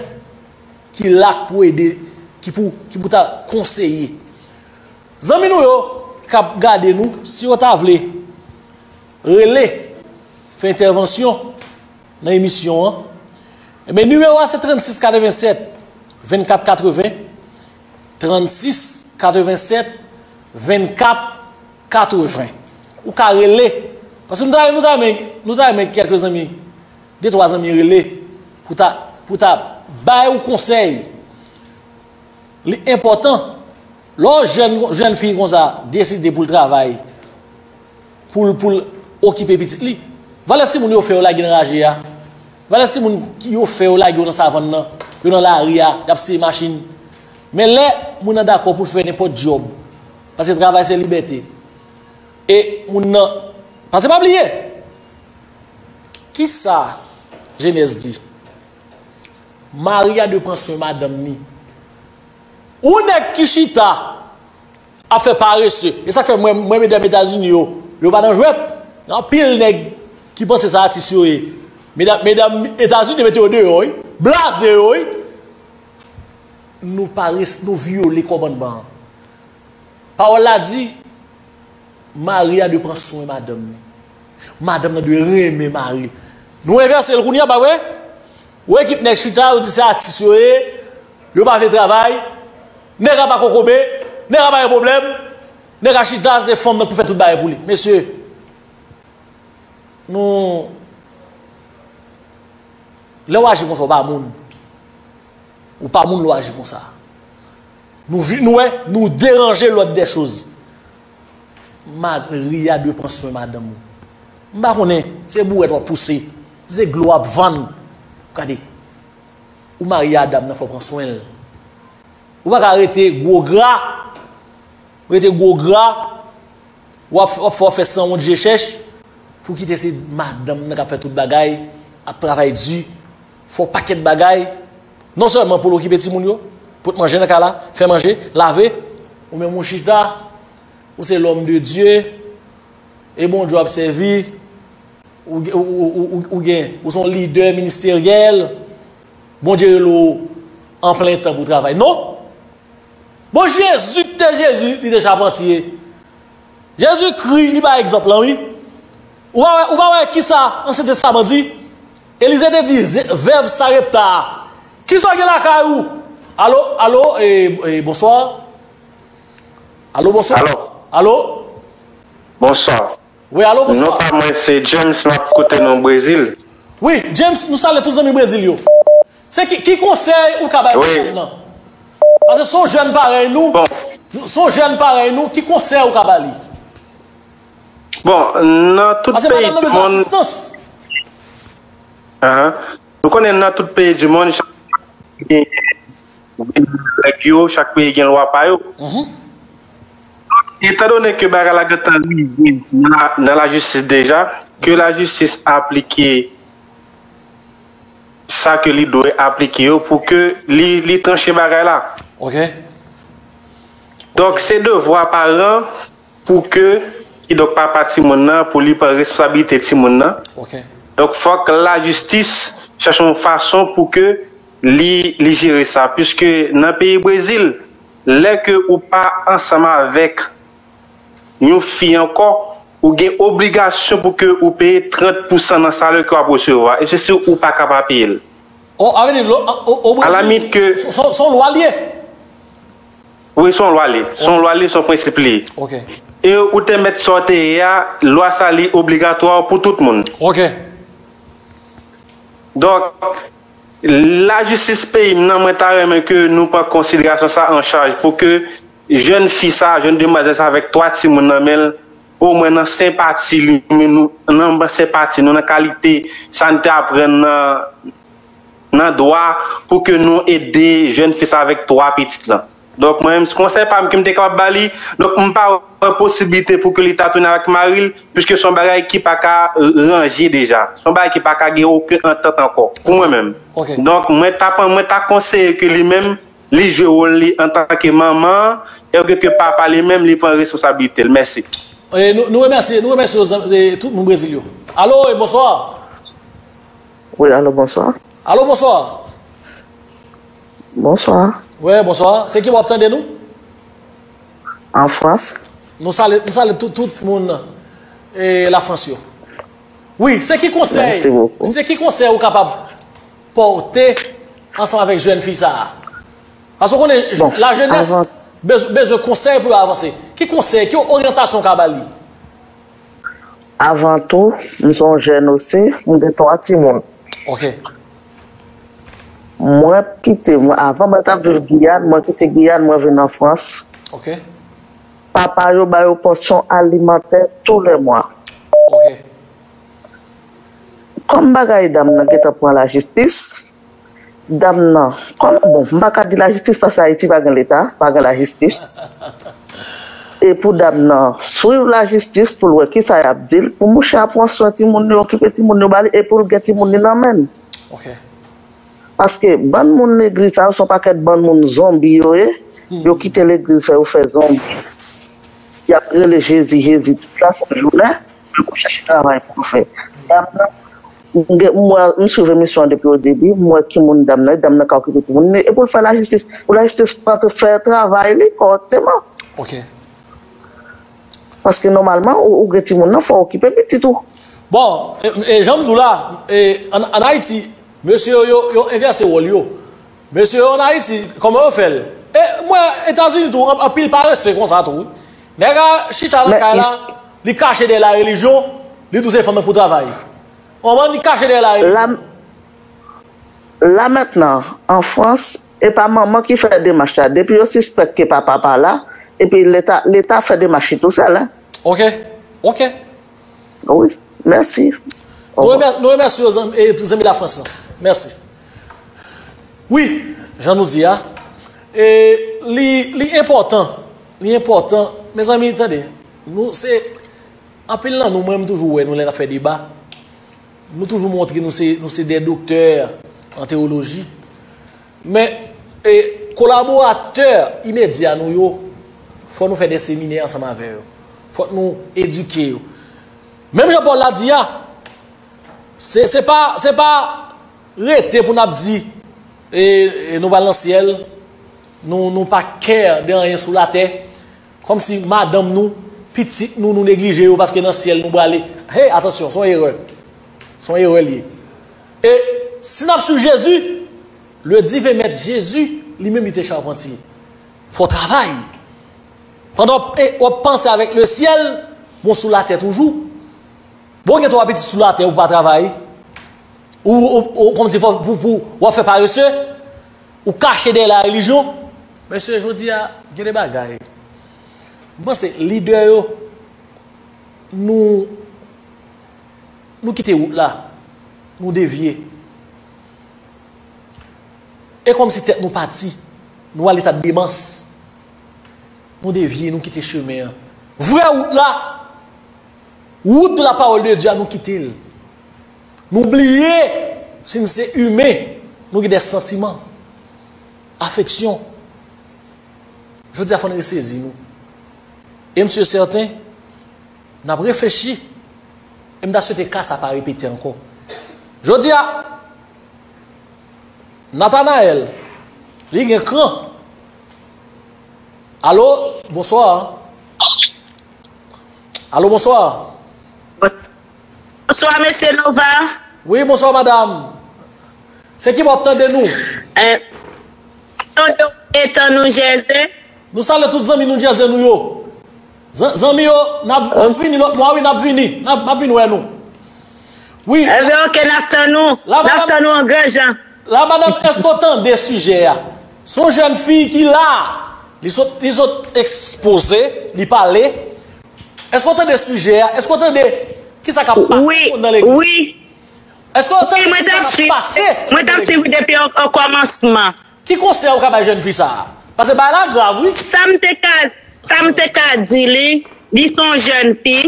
ki la pou ede, ki pou, ki pou ta konseye. Zanmi nou yo k ap gade nou, si yo ta vle rele, fè entèvansyon nan emisyon an, ebyen, nimewo a se trannsis katrevennsèt vennkat katreven, trannsis katrevennsèt vennkat katreven. Ou ka rele. Paske nou ta, nou ta renmen, nou ta renmen kèlke zanmi, de twa zanmi rele pou ta, pou ta bay ou konsèy. Li enpòtan. Lè yon jèn, jèn fi konsa deside pou l travay, pou l, pou l okipe pitit li, valè timoun yo fè yo lage nan raje a, valè timoun ki yo fè yo lage yo nan savann nan, yo nan lari a, y ap siye machin. Men lè moun nan dakò pou l fè nenpòt djòb, paske travay se libète, E moun nan, paske pa bliye, kisa Jenèz di? Mari a dwe pran swen madanm ni. Ou nèg ki chita ap fè parese. E sa k fè mwen, mwen medam Etazini yo, yo pa nan jwèt. Gen anpil nèg ki panse se atis yo ye. Medam, medam Etazini mete yo deyò, wi. Blaze yo, wi. Nou pa res-, nou vyole kòmandman an. Pawòl la di, mari a dwe pran swen madanm li. Madanm nan dwe renmen mari l. Nou envèse l kounye a, pa vre? Ou ekip nèg chita, yo di se atis yo ye, yo pa vle travay, nèg la pa kokobe, nèg la pa gen pwoblèm, nèg la chita, se fanm nan k pou fè tout bagay pou li. Mesye, nou, lè w aji konsa, w pa moun. Ou pa moun lè w aji konsa. Nou, vi- nou wè, nou deranje lòd dè choz. Mari a dwe pran swen madanm ou. M pa konnen, se bouwèt w ap pouse, se dlo w ap vann. Gade, ou marye a dam nan, fò w pran swen l. Ou pa ka rete gwo gra, rete gwo gra, w ap, w ap fè, w ap fè sanwont je chèch, pou kite se madanm nan k ap fè tout bagay, ap travay di, fè yon pakèt bagay, non sèlman pou l okipe timoun yo, pot manje nan kay la, fè manje, lave, ou menm ou chita, ou se lòm de Dye, e Bondye w ap sèvi, ou, ou, ou, ou, ou gen, ou se yon lidè ministeryèl, Bondye rele w an plen tan pou w travay. Non! Bon, Jezi ki te Jezi, li te chapantye. Jezikri, li bay egzanp lan, wi. Ou pa wè, ou pa wè kisa Ansyen Testaman di? Elize te di, ze- vèv Sarepta a, kisa w gen lakay ou? Alo, alo, e, e, bonswa. Alo, bonswa. Alo. Alo? Bonswa. Wi, alo, bonswa. Non pa mwen, se James, m ap koute nou Brezil. Wi, James, nou salye tout zanmi Brezil yo. Se ki, ki konsèy ou ka bay madanm nan? Paske se yon jèn parèy nou. Bon. Se yon jèn parèy nou, ki konsèy ou ka ba li? Bon, nan tout peyi di monn, nou konnen nan tout peyi di monn, chak peyi gen règ yo, chak peyi gen lwa pa yo. Etandone ke bagay la gentan rive nan, nan lajistis deja, ke lajistis aplike sa ke li dwe aplike yo pou ke li, li tranche bagay la. Ok. Donk, se devwa paran pou ke, kidonk papa timoun nan, pou li pran responsabilite timoun nan. Ok. Donk, fòk lajistis chèche yon fason pou ke li, li jere sa. Piske nan peyi Brezil, lè ke ou pa ansanm avèk yon fi ankò, ou gen obligasyon pou ke ou peye trant pousan nan salè ke w ap resevwa. E se si ou pa ka pa peye l. O, a vle di, lo, o, o, o Brezil, se, se, se yon lwa l ye? Wi, se yon lwa l ye. Se yon lwa l ye, se yon prensip li ye. Ok. E ou te mèt sa w te ye a, lwa sa li obligatwa pou tout moun. Ok. Donk, lajistis peyi m nan, mwen ta renmen ke nou pran konsiderasyon sa an chaj pou ke jèn fi sa, jèn demwazèl sa avèk twa timoun nan men l, omwen nan senpati li, nou, nan senpati nou, nan kalite sa n te aprann nan, nan dwa, pou ke nou ede jèn fi sa avèk twa pitit lan. Donk, mwen menm, konsèy pa m ke m te kapab ba li, donk, m pa wè posiblite pou ke li ta tounen avèk mari l, piske se yon bagay ki pa ka ranje deja. Se yon bagay ki pa ka gen okenn antant ankò, pou mwen menm. Ok. Donk, mwen ta, mwen ta konseye ke li menm, li jwe wòl li antanke manman an, e ke papa li menm, li pran responsablite l. Mèsi. E nou, nou remèsye, nou remèsye, e, tout moun Brezil yo. Alo, e bonswa. Wi, alo, bonswa. Alo, bonswa. Bonswa. Wi, bonswa. Se ki w ap tande nou? An Frans. Nou salye, nou salye tout, tout moun, e, Lafrans yo. Wi, se ki konsèy, se ki konsèy ou kapab pòte ansanm avèk jèn fi sa a? Paske w konnen, lajenès bez-, bezwen konsèy pou yo avanse. Ki konsèy, ki oryantasyon w ka ba li? Avan tou, m se yon jèn osi, m gen twa timoun. Ok. Mwen kite, mwen, avan mwen t ap viv Giyàn, mwen kite Giyàn, mwen vin an Frans. Ok. Papa yo ba yo pansyon alimantè tou lè mwa. Ok. Kòm bagay dam nan gentan pran lajistis, dam nan, kòm, bon, m pa ka di lajistis paske Ayiti pa gen leta, pa gen lajistis. E pou dam nan swiv lajistis pou l wè kisa y ap di l, pou mouche a pran swen timoun yo, okipe timoun yo ba li, e pou l gen timoun li nan men l. Ok. Paske bann moun legliz sa yo se yon pakèt bann moun zonbi yo ye. Yo kite legliz fè yo fè zonbi. Y ap rele Jezi, Jezi tout la, tout jounen, pou yo chèche travay pou yo fè. Dam nan, m gen- m wè- m swiv emisyon an depi o debi, m wè ki moun dam nan ye, dam nan ka okipe timoun li, e pou l fè lajistis, pou lajistis fè travay li kòrèkteman. Ok. Paske nòmalman, ou, ou gen timoun nan, fò w okipe pitit ou. Bon, e, e jan m di w la, e, ann ann Ayiti, mesye yo, yo, yo envèse wòl yo. Mesye yo ann Ayiti, kòman yo fè l? E m wè Etazini tou, an- anpil parese konsa tou. Wi. Nèg a chita nan kay la, li kache dèyè la relijyon, li di w se fanm nan pou travay. Kòman li kache dèyè la relijyon? La mentnan, an Frans, e pa manman ki fè demach la. Depi yo sispèk ke papa pa la, epi Leta Leta fè demach li tousèl. Hein. Ok, ok. Wi, mèsi. Nou remèsye zanmi Lafrans lan. Mèsi. Wi, jan nou di a, e, li, li enpòtan. Li enpòtan. Mezanmi, tande. Nou se, anpil nan nou, mwen, m toujou wè nou lè n ap fè deba. Nou toujou montre nou se, nou se de doktè an tewoloji. Men, e, kolaboratè imedya nou yo, fò nou fè de seminè ansanm avè yo. Fòk nou edike yo. Menm jan Pòl la di a, se, se pa, se pa rete pou n ap di, e, e nou pral nan syèl, nou, nou pa care de anyen sou latè. Kòmsi madanm nou, pitit nou, nou neglije yo paske nan syèl nou prale. Hey, atansyon, se yon erè. Se yon erè li ye. E si n ap swiv Jezi, le divin mèt Jezi, li menm li te chapantye. Fò w travay. Pandan w ap panse avèk le syèl, bon, sou latè toujou. Bon, gen twa pitit sou latè, ou pa travay. Ou, ou, ou kòmsi fò, pou, pou, w ap fè parese. Ou kache dèyè la relijyon. Mesye, jodi a, gen de bagay. M panse lidè yo, nou, nou kite wout la. Nou devye. E kòmsi tèt nou pati. Nou al eta de demans. Nou devye, nou kite chemen an. Vrè wout la, wout de la parole de Dieu a, nou kite l. Nou bliye, si n se imen, nou gen de santiman, afeksyon. Jodi a, fò n resezi nou. E m si sèten, n ap reflechi, e m ta swete ka sa pa repete ankò. Jodi a, Nathanaël, li gen kran. Alo, bonswa. Alo, bonswa. Bonswa, mesye Nova. Wi, bonswa, madanm. Se ki bò w ap tande nou? Eh, tande w etan nou Jèze. Nou salye tout zanmi nou Jèze nou yo. Zan- Zanmi yo, n ap n ap vini lòt mwa, wi, n ap vini. N ap n ap vin wè nou. Wi. Enben, oke, n ap tann ou. N ap tann ou an gran jan. La, madanm, èske w tande sijè a? Se yon jèn fi ki la. Li sot, li sot ekspoze, li pale. Èske w tande sijè a? Èske w tande kisa k ap pase nan legliz? Wi, wi. Èske w tande kisa k ap pase nan legliz? Mwen t ap swiv depi o kòmansman. Ki konsèy ou ka bay jèn fi sa a? Paske bagay la grav, wi. Sa m te ka, sa m te ka di li, li se yon jèn fi,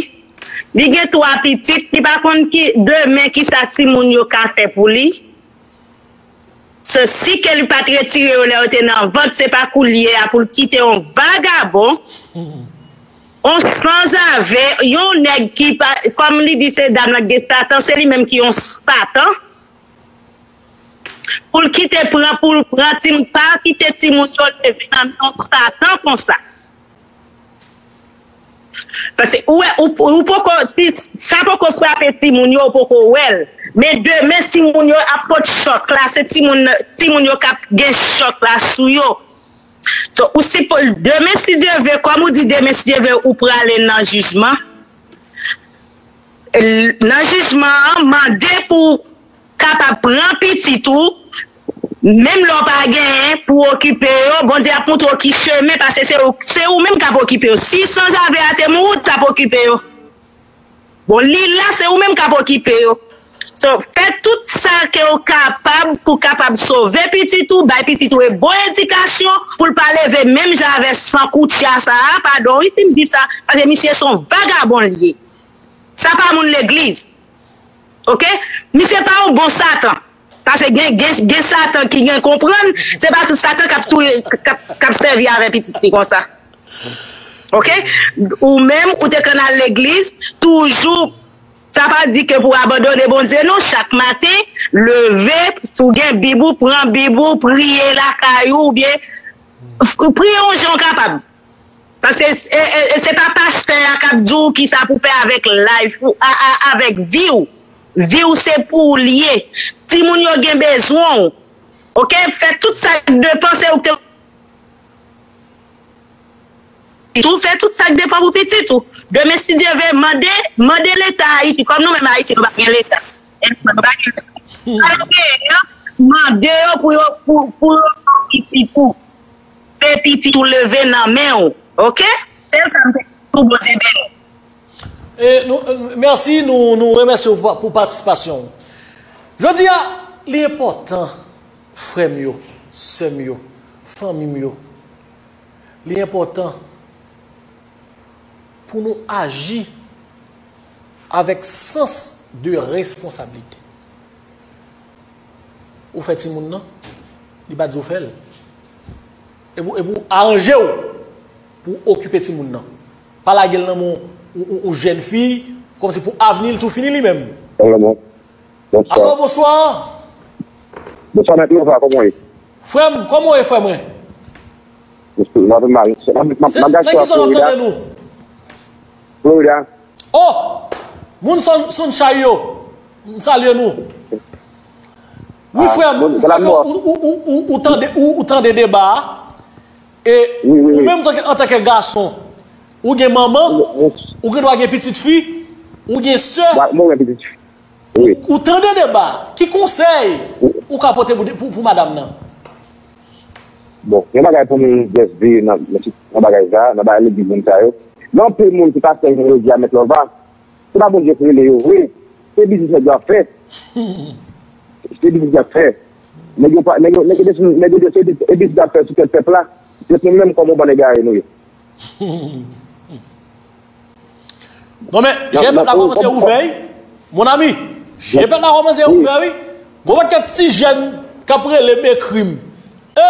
li gen twa pitit, li pa konn ki demen kisa timoun yo ka fè pou li. Se si ke li pa t retire yo lè yo te nan vant, se pa koulye a pou l kite yon vagabon, yon sanzave, yon nèg ki pa, kòm li di se dam nan gen Satan, se li menm ki yon Satan. Pou l kite pran, pou l pran timoun, pa kite timoun yo leve nan non Satan konsa. Paske ou wè, ou, ou poko, si sa poko frape timoun yo, ou poko wè l. Men demen timoun yo ap pot chòk la, se timoun, timoun yo k ap gen chòk la sou yo. So, ou sipo, demen si Dye vle, kòm ou di demen si Dye vle, ou prale nan jijman. Nan jijman an, mande pou kapab pran pitit ou, menm lè w pa genyen pou w okipe yo, Bondye ap montre w ki chemen, paske se ou, se ou menm k ap okipe yo. Si sanzave a te mouri, ou t ap okipe yo. Bon, li la, se ou menm k ap okipe yo. So, fè Fè tout sa ke w kapab pou w kapab sove pitit ou, bay pitit ou e bon edikasyon, pou l pa leve menm jan avè san koutya sa a, padon wi si m di sa, paske misye se yon vagabon l ye. Sa pa moun legliz. Oke? Misye pa yon bon Satan. Paske gen, gen, gen Satan ki gen konprann, se pa tout Satan k ap touye, k ap, k ap sèvi avè pitit li konsa. Oke? Ou menm, ou te konn al legliz, toujou, sa pa di ke pou w abandone Bondye, non. Chak maten, leve, si w gen Bib ou, pran Bib ou, priye lakay ou, oubyen f- priye yon jan w kapab. Paske e, e, e se pa pastè a k ap di w kisa pou w fè avèk life ou, a, a, avèk vi w. Vi w se pou w l ye. Timoun yo gen bezwen w. Oke? Fè tout sa k depan, se ou k te pitit ou, fè tout sa k depan pou pitit ou. Demen, si Dye vle, mande, mande Leta Ayiti, kòm nou menm Ayiti, nou pa gen Leta. Nou pa gen Leta. Sa yo genyen an, mande yo pou yo, pou, pou yo fè pitit ou. Fè pitit ou leve nan men w. Oke? Se sa m te pou Bondye beni. E nou, mèsi, nou, nou remèsye w pou, pou patisipasyon w. Jodi a, li enpòtan, frè m yo, sè m yo, fanmi m yo, li enpòtan pou nou aji avèk sans de responsablite. Ou fè timoun nan, li pa di w fè l. E pou, e pou aranje w pou w okipe timoun nan. Pa lage l nan men yon, yon, yon jèn fi, kòmsi pou avni l tou fini li menm. Alo, bonswa. Alo, bonswa. Bonswa, Mèt Lova, kòman w ye? Frè m, kòman w ye, frè mwen? M ap mal. M ap gache a Florida. Florida. Oh! Moun Sunshine yo, m salye nou. Wi, frè m, m kwè ke ou, ou, ou, ou, ou tande, ou, ou tande deba a. E ou menm, antanke, antanke gason, ou gen manman, ou gen dwa gen pitit fi, ou gen sè. Ou, ou tande deba a. Ki konsèy ou ka pote pou, pou, pou madanm nan? Bon, yon bagay pou moun just di nan, nan, nan bagay sa, nan bagay legliz moun sa yo. Gen anpil moun ki pastè yo di a Mèt Lova. Se pa Bondye ki rele yo vre. Se biznis nèg yo ap fè. Se biznis y ap fè. Nèg yo pa, nèg yo, nèg yo desann, nèg yo desann, e biznis y ap fè sou tèt pèp la. Se nou menm kòm yon bann egare nou ye. Non men, je pèp la kòmanse ouvè wi. Mon ami, je pèp la kòmanse ouvè wi. Gon pakèt ti jèn k ap rele m ekri m. E,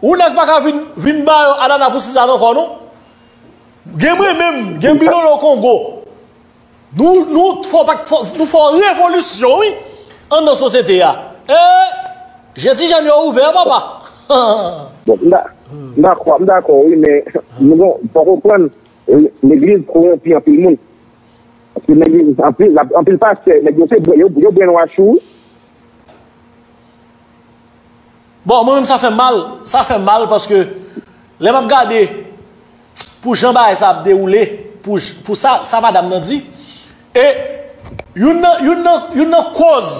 ou nèg pa ka vin, vin ba yo anana pou sizàn ankò non. Gen mwen menm, gen Bilolo Kongo. Nou, nou fè, fè, nou fè revolisyon wi, anndan sosyete a. E, je ti jèn yo ouvè papa. Bon, m dakò, m dakò wi, men nou fò konprann, legliz kowonpi anpil moun. Paske nèg yo, anpil, anpil pastè, nèg yo se, yo, yo brenwash ou wi. Bon, mwen menm sa fè m mal, sa fè m mal paske lè m ap gade pou jan bagay sa ap dewoule, pou, pou sa, sa madanm nan di, e youn nan, youn nan, youn nan kòz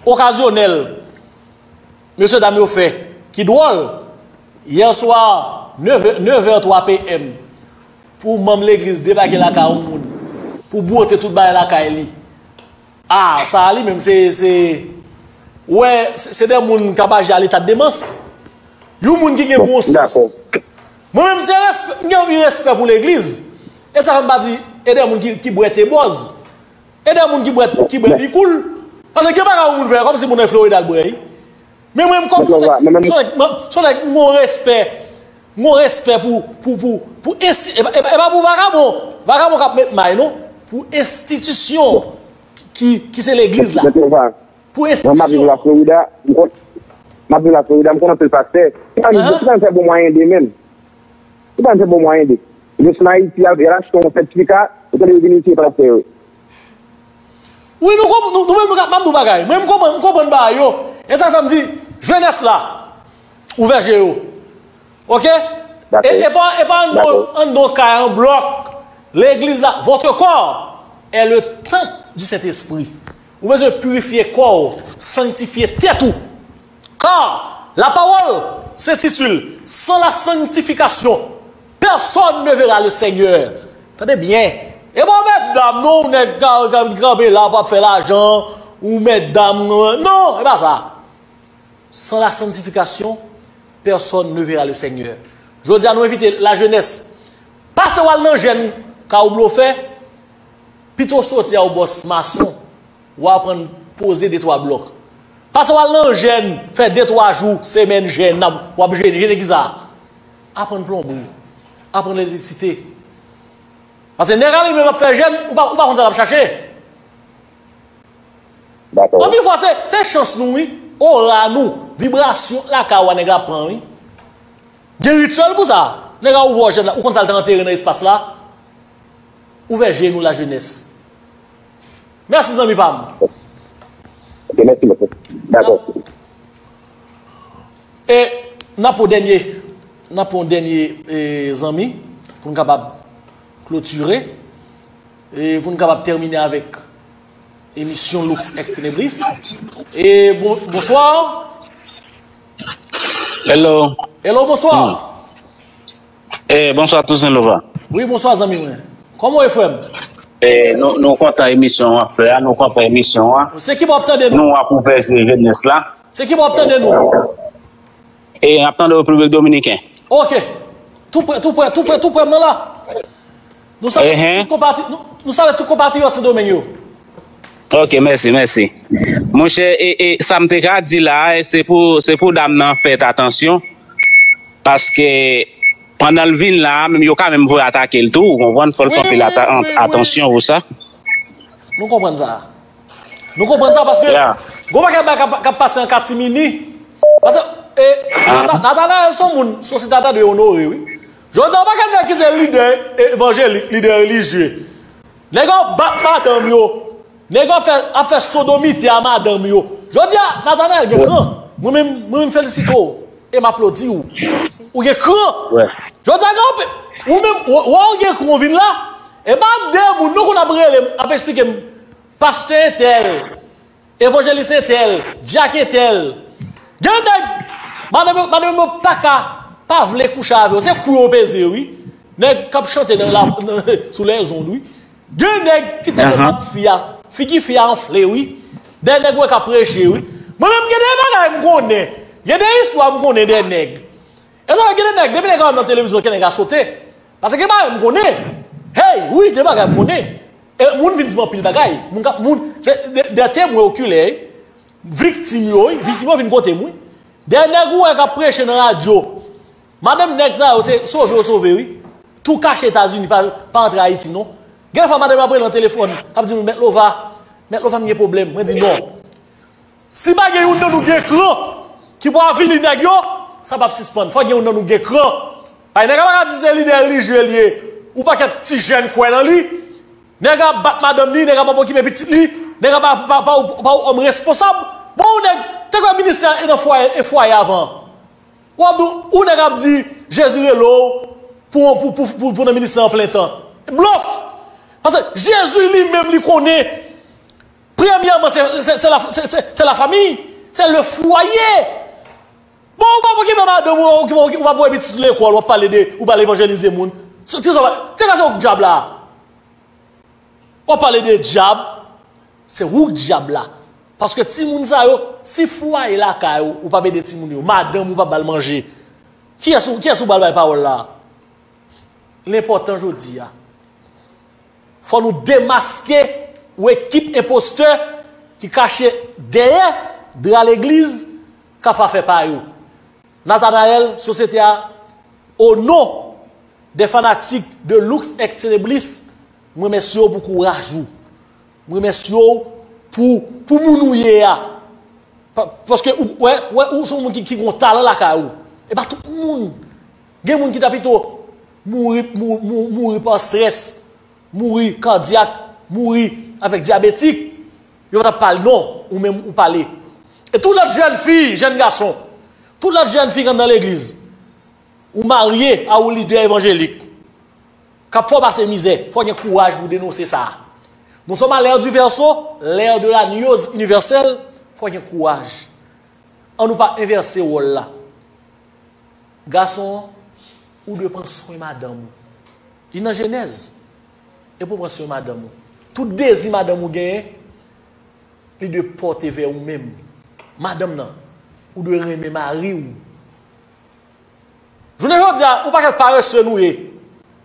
okazyonèl mesye dam yo fè ki dwòl, yè swa, nèf è, nèf è twa P M, pou manm legliz debake lakay yon moun, pou bwote tout bagay lakay li. Ah, sa a li menm se, se, ou wè, se, se de moun k ap aji a leta de demans. Yon moun ki gen bon sans. Mwen menm se respè, m gen anpil respè pou legliz. E sa fè m pa di, e de moun ki, ki bwè te bòz. E de moun ki bwè, ki bwè bikoul. Paske gen bagay yon moun fè, kòmsi moun nan Florida l bwè wi. Men mwen menm kòm se yon nèg, se yon nèg m gon respè, m gon respè pou, pou, pou, pou ensti, e pa, e pa, e pa pou vagabon, vagabon k ap met may non, pou enstitisyon ki, ki se legliz la. Pou enstitisyon. Mwen m ap viv la Florida, m konn, m ap viv la Florida, m konn anpil pastè. Ki pa vin fè bon mwayen de menm. Ki pa vin fè bon mwayen de. Yo sou Ayiti, y al achte yon sètifika, yo tande yo vin isit pastè yo. Wi, nou konp, nou, nou menm, m ap di w bagay. Mwen, m konprann, m konprann bagay yo. E sa fè m di, jenès la, ouvè je yo. Oke? E, e pa, e pa anndan, anndan kay an blòk. Legliz la, votre corps est le temple du Saint-Esprit. Ou bezwen pirifye kò w, sanktifye tèt ou. Car la parole s'intitule, sans la sanctification, personne ne verra le Seigneur. Tande byen. E pa medam non, ou nèg ka, ka vin kanpe la pou ap fè lajan, ou mèt dam, non, e pa sa. Sans la sanctification, personne ne verra le Seigneur. Jodi a, nou envite lajenès, pase w al nan jèn, ka ou blofè, pito soti a ou bòs mason, w aprann poze de twa blòk. Pase w al nan jèn, fè de twa jou, semèn jèn, w ap jene, jene ki sa? Aprann plonbri, aprann elektrisite. Paske nèg a li menm ap fè jèn, ou pa, ou pa konn sa l ap chache. Dakò. Anpil fwa, se, se chans nou, wi. Ora nou, vibrasyon lakay ou a nèg la pran, wi. Gen rityèl pou sa. Nèg la ouvè w jèn la, ou konn sa l te antere nan espas la. Ouvè je nou, lajenès. Mèsi, zanmi pa m. Ok, mèsi, mèsi. Dakò. E n ap pran dènye, n ap pran dènye, e, zanmi, pou n kapab klotire, e pou n kapab tèmine avèk emisyon Lux Extenebris. E bon, bonswa. Hello. Hello, bonswa. Hmm. Eh, bonswa, Toussaint Lova. Wi, bonswa, zanmi mwen. Kòman w ye, frè m? Eh, nou, nou kontan emisyon w ap fè a, nou kontan emisyon an. Se ki bò w ap tande nou? Nou ap ouvè je jenès la. Se ki bò w ap tande nou? E n ap tande Repiblik Dominiken. Ok. Tou prè, tou prè, tou prè, tou prè m nan la. Nou salye tout konpati-, nou, nou salye tout konpatriyòt Sendomeng yo. Ok, mèsi, mèsi. Monchè, e, e, sa m te ka di la, e, se pou, se pou dam nan fè atansyon, paske pandan l vin la, menm yo ka menm voye atake l tou, ou konprann? Fò l fè anpil ata-, atansyon pou sa. Nou konprann sa. Nou konprann sa paske gon pakèt bagay k ap, k ap pase an katimini. Paske, e, Nata-, Nathanaël se yon moun sosyete a ta dwe onore, wi. Jodi a, yon pakèt nèg ki se lidè evanjelik, lidè relijye. Nèg yo ap bat madanm yo. Nèg yo ap fè, ap fè sodomite a madanm yo. Jodi a, Nathanaël gen kran. Mwen menm, mwen menm felisite w. E m aplodi w. Ou gen kran. Jodi a, gen anpe-, ou menm, w-, w-, w gen kran w vin la. E pa de moun, nou konn ap rele m, ap eksplike m. Pastè entèl, evanjelis entèl, dyak entèl. Gen nèg, madanm yo, madanm yo pa ka, pa vle kouche avè w. Se kou yo peze, wi. Nèg k ap chante nan la, sou lèzond, wi. Gen nèg ki tèlman bat fi a, figi fi a anfle, wi. Dèyè nèg ou wè k ap preche, wi. Mwen menm, gen de bagay m konnen. Gen de istwa m konnen de nèg. E sa gen de nèg, depi nèg ap nan televizyon, ke nèg a sote. Paske gen bagay m konnen. Hey, wi, gen bagay m konnen. E moun vin di m anpil bagay. Moun k ap, moun, se de, de temwen okilè, wi. Viktim yo, wi. Viktim yo vin kote m, wi. De nèg ou wè k ap preche nan radyo. Madanm nèg sa yo, se sove yo sove, wi. Tou kache Etazini, pa, pa antre Ayiti, non. Gen fwa madanm yo ap rele nan telefòn, ap di m, Mèt Lova, Mèt Lova, m gen pwoblèm. Mwen di, non. Si pa gen youn nan nou gen kran ki pou avili nèg yo, sa p ap sispann. Fò gen youn nan nou gen kran. Paske nèg la pa ka di se lidè relijye l ye. Ou pakèt ti jèn kwè nan li. Nèg la ap bat madanm li, nèg la p ap okipe pitit li, nèg la pa, pa, pa, pa, pa yon òm responsab. Bon, ou nèg, te kwè ministè a e nan fwaye, e fwaye avan. W ap di, ou nèg ap di, Jezi rele w pou, pou, pou, pou, pou nan ministè an plen tan. Blòf! Paske Jezi li menm li konnen, premyèman, se, se, se la, se, se, se la famille, c'est le foyer. Bon, ou pa okipe madanm ou, ou pa okipe, ou pa voye pitit lekòl, w ap pale de, ou pale evanjelize moun. Se, se, se, se ka se w k dyab la. W ap pale de dyab, se ou k dyab la. Paske timoun sa yo, si fwaye lakay ou, ou p ap ede timoun yo, madanm ou p ap ba l manje, kiyès ou, kiyès ou ba l bay pawòl la? L enpòtan jodi a. Fò nou demaske yon ekip enpostè ki kache dèyè dra legliz k ap fè pa yo. Nathanaël, sosyete a, o non dè fanatik de Lux Extenebris, mwen remèsye w pou kouraj ou. Mwen remèsye w pou, pou moun ou ye a. Pa, paske ou, wè, wè, ou se yon moun ki, ki gen yon talan lakay ou. E pa tout moun. Gen moun ki ta pito mouri, mou-, mou-, mouri pa strès, mouri kadyak, mouri avèk dyabetik. Yo pa t ap pale, non, ou menm ou pale. E tout lòt jèn fi, jèn gason, tout lòt jèn fi k anndan legliz, ou marye a yon lidè evanjelik k ap fè w pase mizè, fò w gen kouraj pou w denonse sa. Nous sommes à l'ère du Verseau, l'ère de la news universelle, fò w gen kouraj. Ann nou pa envèse wòl la. Gason an, ou dwe pran swen madanm ou. Li nan Jenèz. E pou w pran swen madanm ou. Tout dezi madanm ou genyen, Li dwe pòte vè ou menm. Madanm nan, ou dwe renmen mari w. Jounen jodi a, ou pakèt parese nou ye.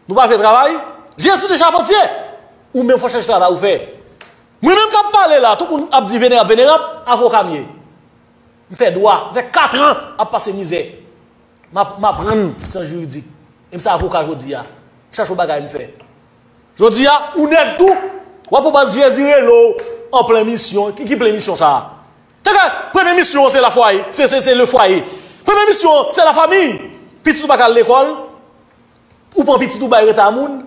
Nou pa vle travay. Jezi te chapantye. Ou menm fò chèche travay ou fè. Mwen menm k ap pale la, tout moun ap di venerab, venerab, avoka m ye. M fè dwa, m fè katran ap pase mizè. M ap, m aprann syans jiridik. E m se avoka jodi a. M chache yon bagay m fè. Jodi a, ou nèg tou, w ap pran baz Jezi rele w an plen misyon. Ki, ki plen misyon sa a? Kaka, premye misyon an se la fwaye, se, se, se le fwaye. Premye misyon an se la famiy. Pitit ou pa ka al lekòl, ou pran pitit ou bay reta moun.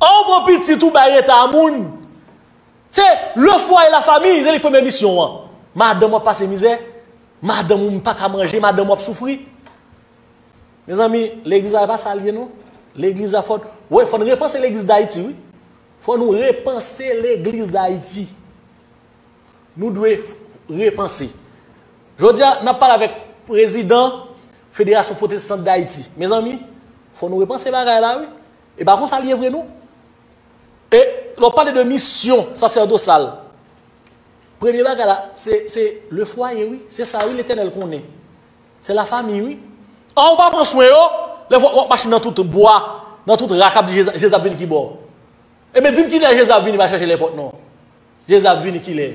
An ou pran pitit ou bay reta moun. Se le fwaye la famiy, se li premye misyon an. Madanm w ap pase mizè, madanm ou pa ka manje, madanm w ap soufri. Mezanmi, legliz la pa sa l ye non. Legliz la fò, wi, fò n repanse legliz Dayiti, wi. Fò nou repanse legliz Dayiti. Nou dwe repanse. Jodi a, n ap pale avèk prezidan Federasyon Pwotestan Dayiti. Mezanmi, fò nou repanse bagay la, wi. E pa konsa l ye vre non. E lè w pale de misyon sasèdosal, premye bagay la, se, se le fwaye, wi. Se sa, wi, Letènèl konnen. Se la famiy, wi. An ou pa pran swen yo, lè fwa w ap mache nan tout bwa, nan tout ra k ap di Jezi, Jezi ap vini ki bò. Ebyen, di m kilè Jezi ap vini, pa chèche lèpòt non. Jezi ap vini kilè?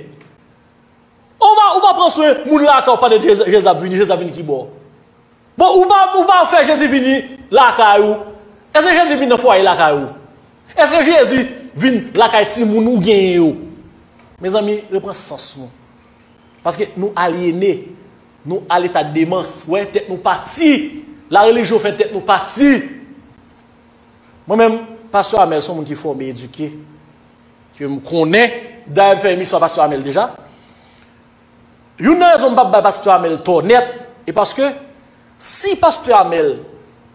Ou pa, ou pa pran swen moun lakay ou, pale de Jezi, Jezi ap vini, Jezi ap vini ki bò? Bon, ou pa, ou pa fè Jezi vini lakay ou. Èske Jezi vin nan fwaye lakay ou? Èske Jezi vin lakay timoun ou genyen yo? Mezanmi, repran sans nou. Paske nou alyene, nou a leta de demans, wè, tèt nou pati. La relijyon fè tèt nou pati. Mwen menm, pastè Amèl se yon moun ki fòme, edike, ke m konnen. Dayè, m fè emisyon a pastè Amèl deja. Youn nan rezon m p ap bay pastè Amèl tò nèt, e paske si pastè Amèl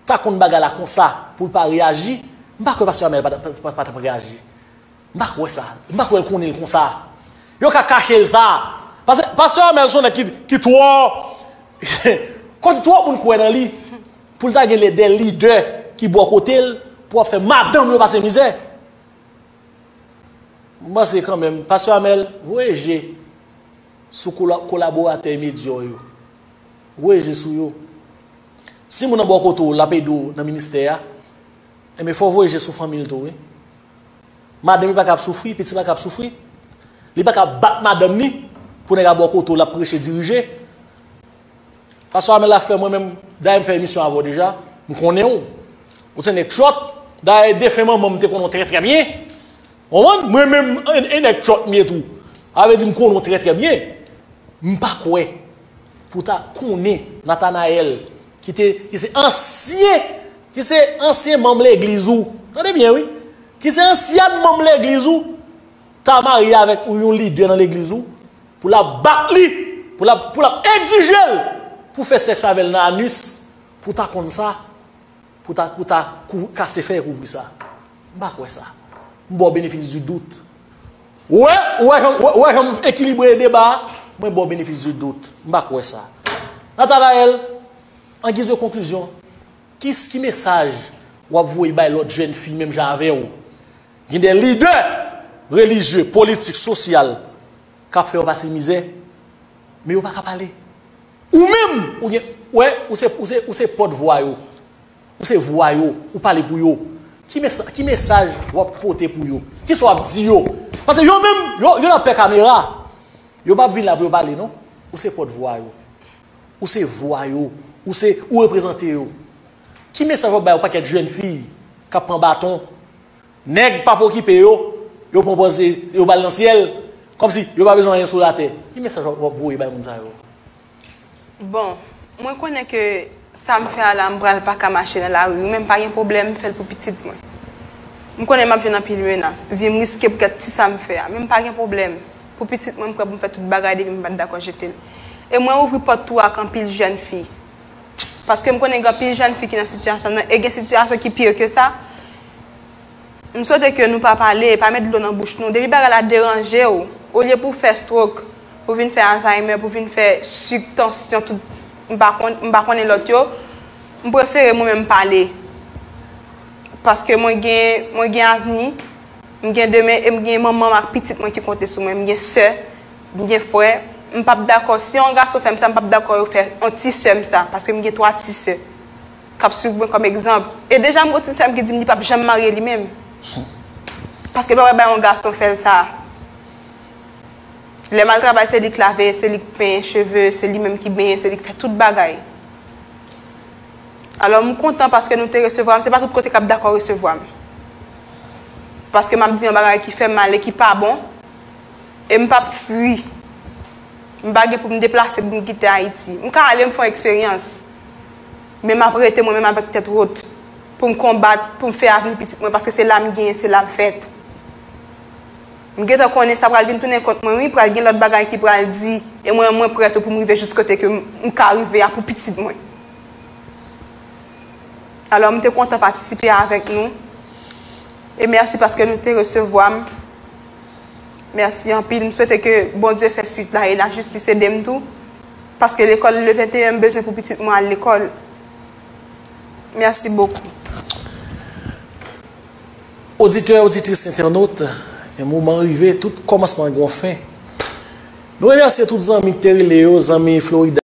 ta konn bagay la konsa pou l pa reyaji, m pa kwè pastè Amèl pa, pa, pa, pa t ap reyaji. M pa kwè sa. M pa kwè l konnen l konsa. Yo ka kache l sa. Paske pastè Amèl se yon nèg ki, ki twò, kòmsi twòp moun kwè nan li, pou l ta gen de lidè ki bò kote l, pou ap fè madanm yo pase mizè. M panse kanmenm, pastè Amèl, voye je sou kola-, kolaboratè medyò yo. Voye je sou yo. Si moun nan bò kote w, l ap ede w nan ministè a, enben, fò w voye je sou fanmi l tou, wi. Madanm li pa ka ap soufri, pitit la ka ap soufri. Li pa ka ap bat madanm li pou nèg a bò kote w, l ap preche, dirije. Pastè Amèl Laflè, mwen menm, dayè m fè emisyon avè w deja, m konnen w. Ou se nèg tchòt. Dayè, defen manman m te konnen w trè, trè byen. Ou konprann? Mwen menm, e, e nèg tchòt m ye tou. Sa vle di m konnen w trè, trè byen. M pa kwè pou w ta konnen Nathanaël, ki te, ki se ansyen, ki se ansyen manm legliz ou. Tande byen, wi. Ki se ansyen manm legliz ou, ta marye avèk ou yon lidè nan legliz ou, pou l ap bat li, pou l ap, pou l ap egzije l pou fè sèks avè l nan anis, pou w ta konn sa, pou w ta, pou w ta kou-, kase fèy kouvri sa. M pa kwè sa. M ba w benefis di dout. Ou wè, ou wè jan, ou wè, ou wè jan m ekilibre deba a, mwen ba w benefis di dout. M pa kwè sa. Nathanaël, an giz de konklizyon, ki, ki mesaj w ap voye bay lòt jèn fi menm jan avè w? Gen de lidè relijye, politik, sosyal k ap fè yo pase mizè, men yo pa ka pale. Ou menm, ou gen, wè, ou se, ou se, ou se pòtvwa yo. Ou se vwa yo, ou pale pou yo. Ki mesa-, ki mesaj w ap pote pou yo? Kisa w ap di yo? Paske yo menm, yo, yo nan pè kamera. Yo p ap vin la pou yo pale, non. Ou se pòtvwa yo. Ou se vwa yo. Ou se, ou reprezante yo. Ki mesaj w ap bay yon pakèt jèn fi k ap pran baton? Nèg p ap okipe yo, yo pran pòz yo ba l nan syèl, kòmsi yo pa bezwen anyen sou latè. Ki mesaj w ap, w ap voye bay moun sa yo? Bon, mwen konnen ke sa m fè a la, m pral pa ka mache nan lari, men m pa gen pwoblèm, m fè l pou pitit mwen. M konnen m ap jwenn anpil menas, vi m riske poutèt ti sa m fè a, men m pa gen pwoblèm. Pou pitit mwen, m prè pou m fè tout bagay depi m pa t dakò jete l. E mwen ouvri pòt tou ak anpil jèn fi. Paske m konnen gen anpil jèn fi ki nan sitiyasyon m nan, e gen sitiyasyon ki pi ke sa. M swete ke nou pa pale, pa met dlo nan bouch nou. Depi bagay la deranje w, olye pou w fè stroke, pou w vin fè Alzheimer, pou w vin fè sik, tansyon, tout, m pa konn, m pa konnen lòt yo, m prefere mwen menm pale. Paske mwen gen, mwen gen avni, M gen demen e m gen manman m ak pitit mwen ki konte sou mwen. M gen sè, m gen frè. M p ap dakò, si yon gason fè m sa, m p ap dakò yo fè yon ti sè m sa, paske m gen twa ti sè k ap swiv mwen kòm egzanp. E deja m gon ti sè m ki di m li p ap janm marye li menm. Paske l pa pral bay yon gason fè l sa. Lè m al travay, se li k lave, se li k penyen cheve, se li menm ki benyen, se li k fè tout bagay. Alò, m kontan paske nou te resevwa m. Se pa tout kote k ap dakò resevwa m. Paske m ap di yon bagay ki fè m mal e ki pa bon. E m p ap fui. M pa gen pou m deplase pou m kite Ayiti. M ka ale m fè yon eksperyans. Men m ap rete mwen menm avèk tèt wot. Pou m konbat, pou m fè avni pitit mwen, paske se la m genyen, se la m fèt. M gentan konnen sa pral vin tounen kont mwen, wi, pral gen lòt bagay ki pral di, e mwen, mwen prè tou pou m rive jis kote ke m, m ka rive a pou pitit mwen. Alò, m te kontan patisipe avèk nou. E mèsi paske nou te resevwa m. Mèsi anpil. M swete ke Bondye fè swit la e lajistis ede m tou. Paske lekòl le venteyen, m bezwen pou pitit mwen al lekòl. Mèsi bokou. Oditè, oditris, entènot, yon moman rive, tout kòmansman gen yon fen. Nou remèsye tout zanmi ki te rele yo, zanmi Florida,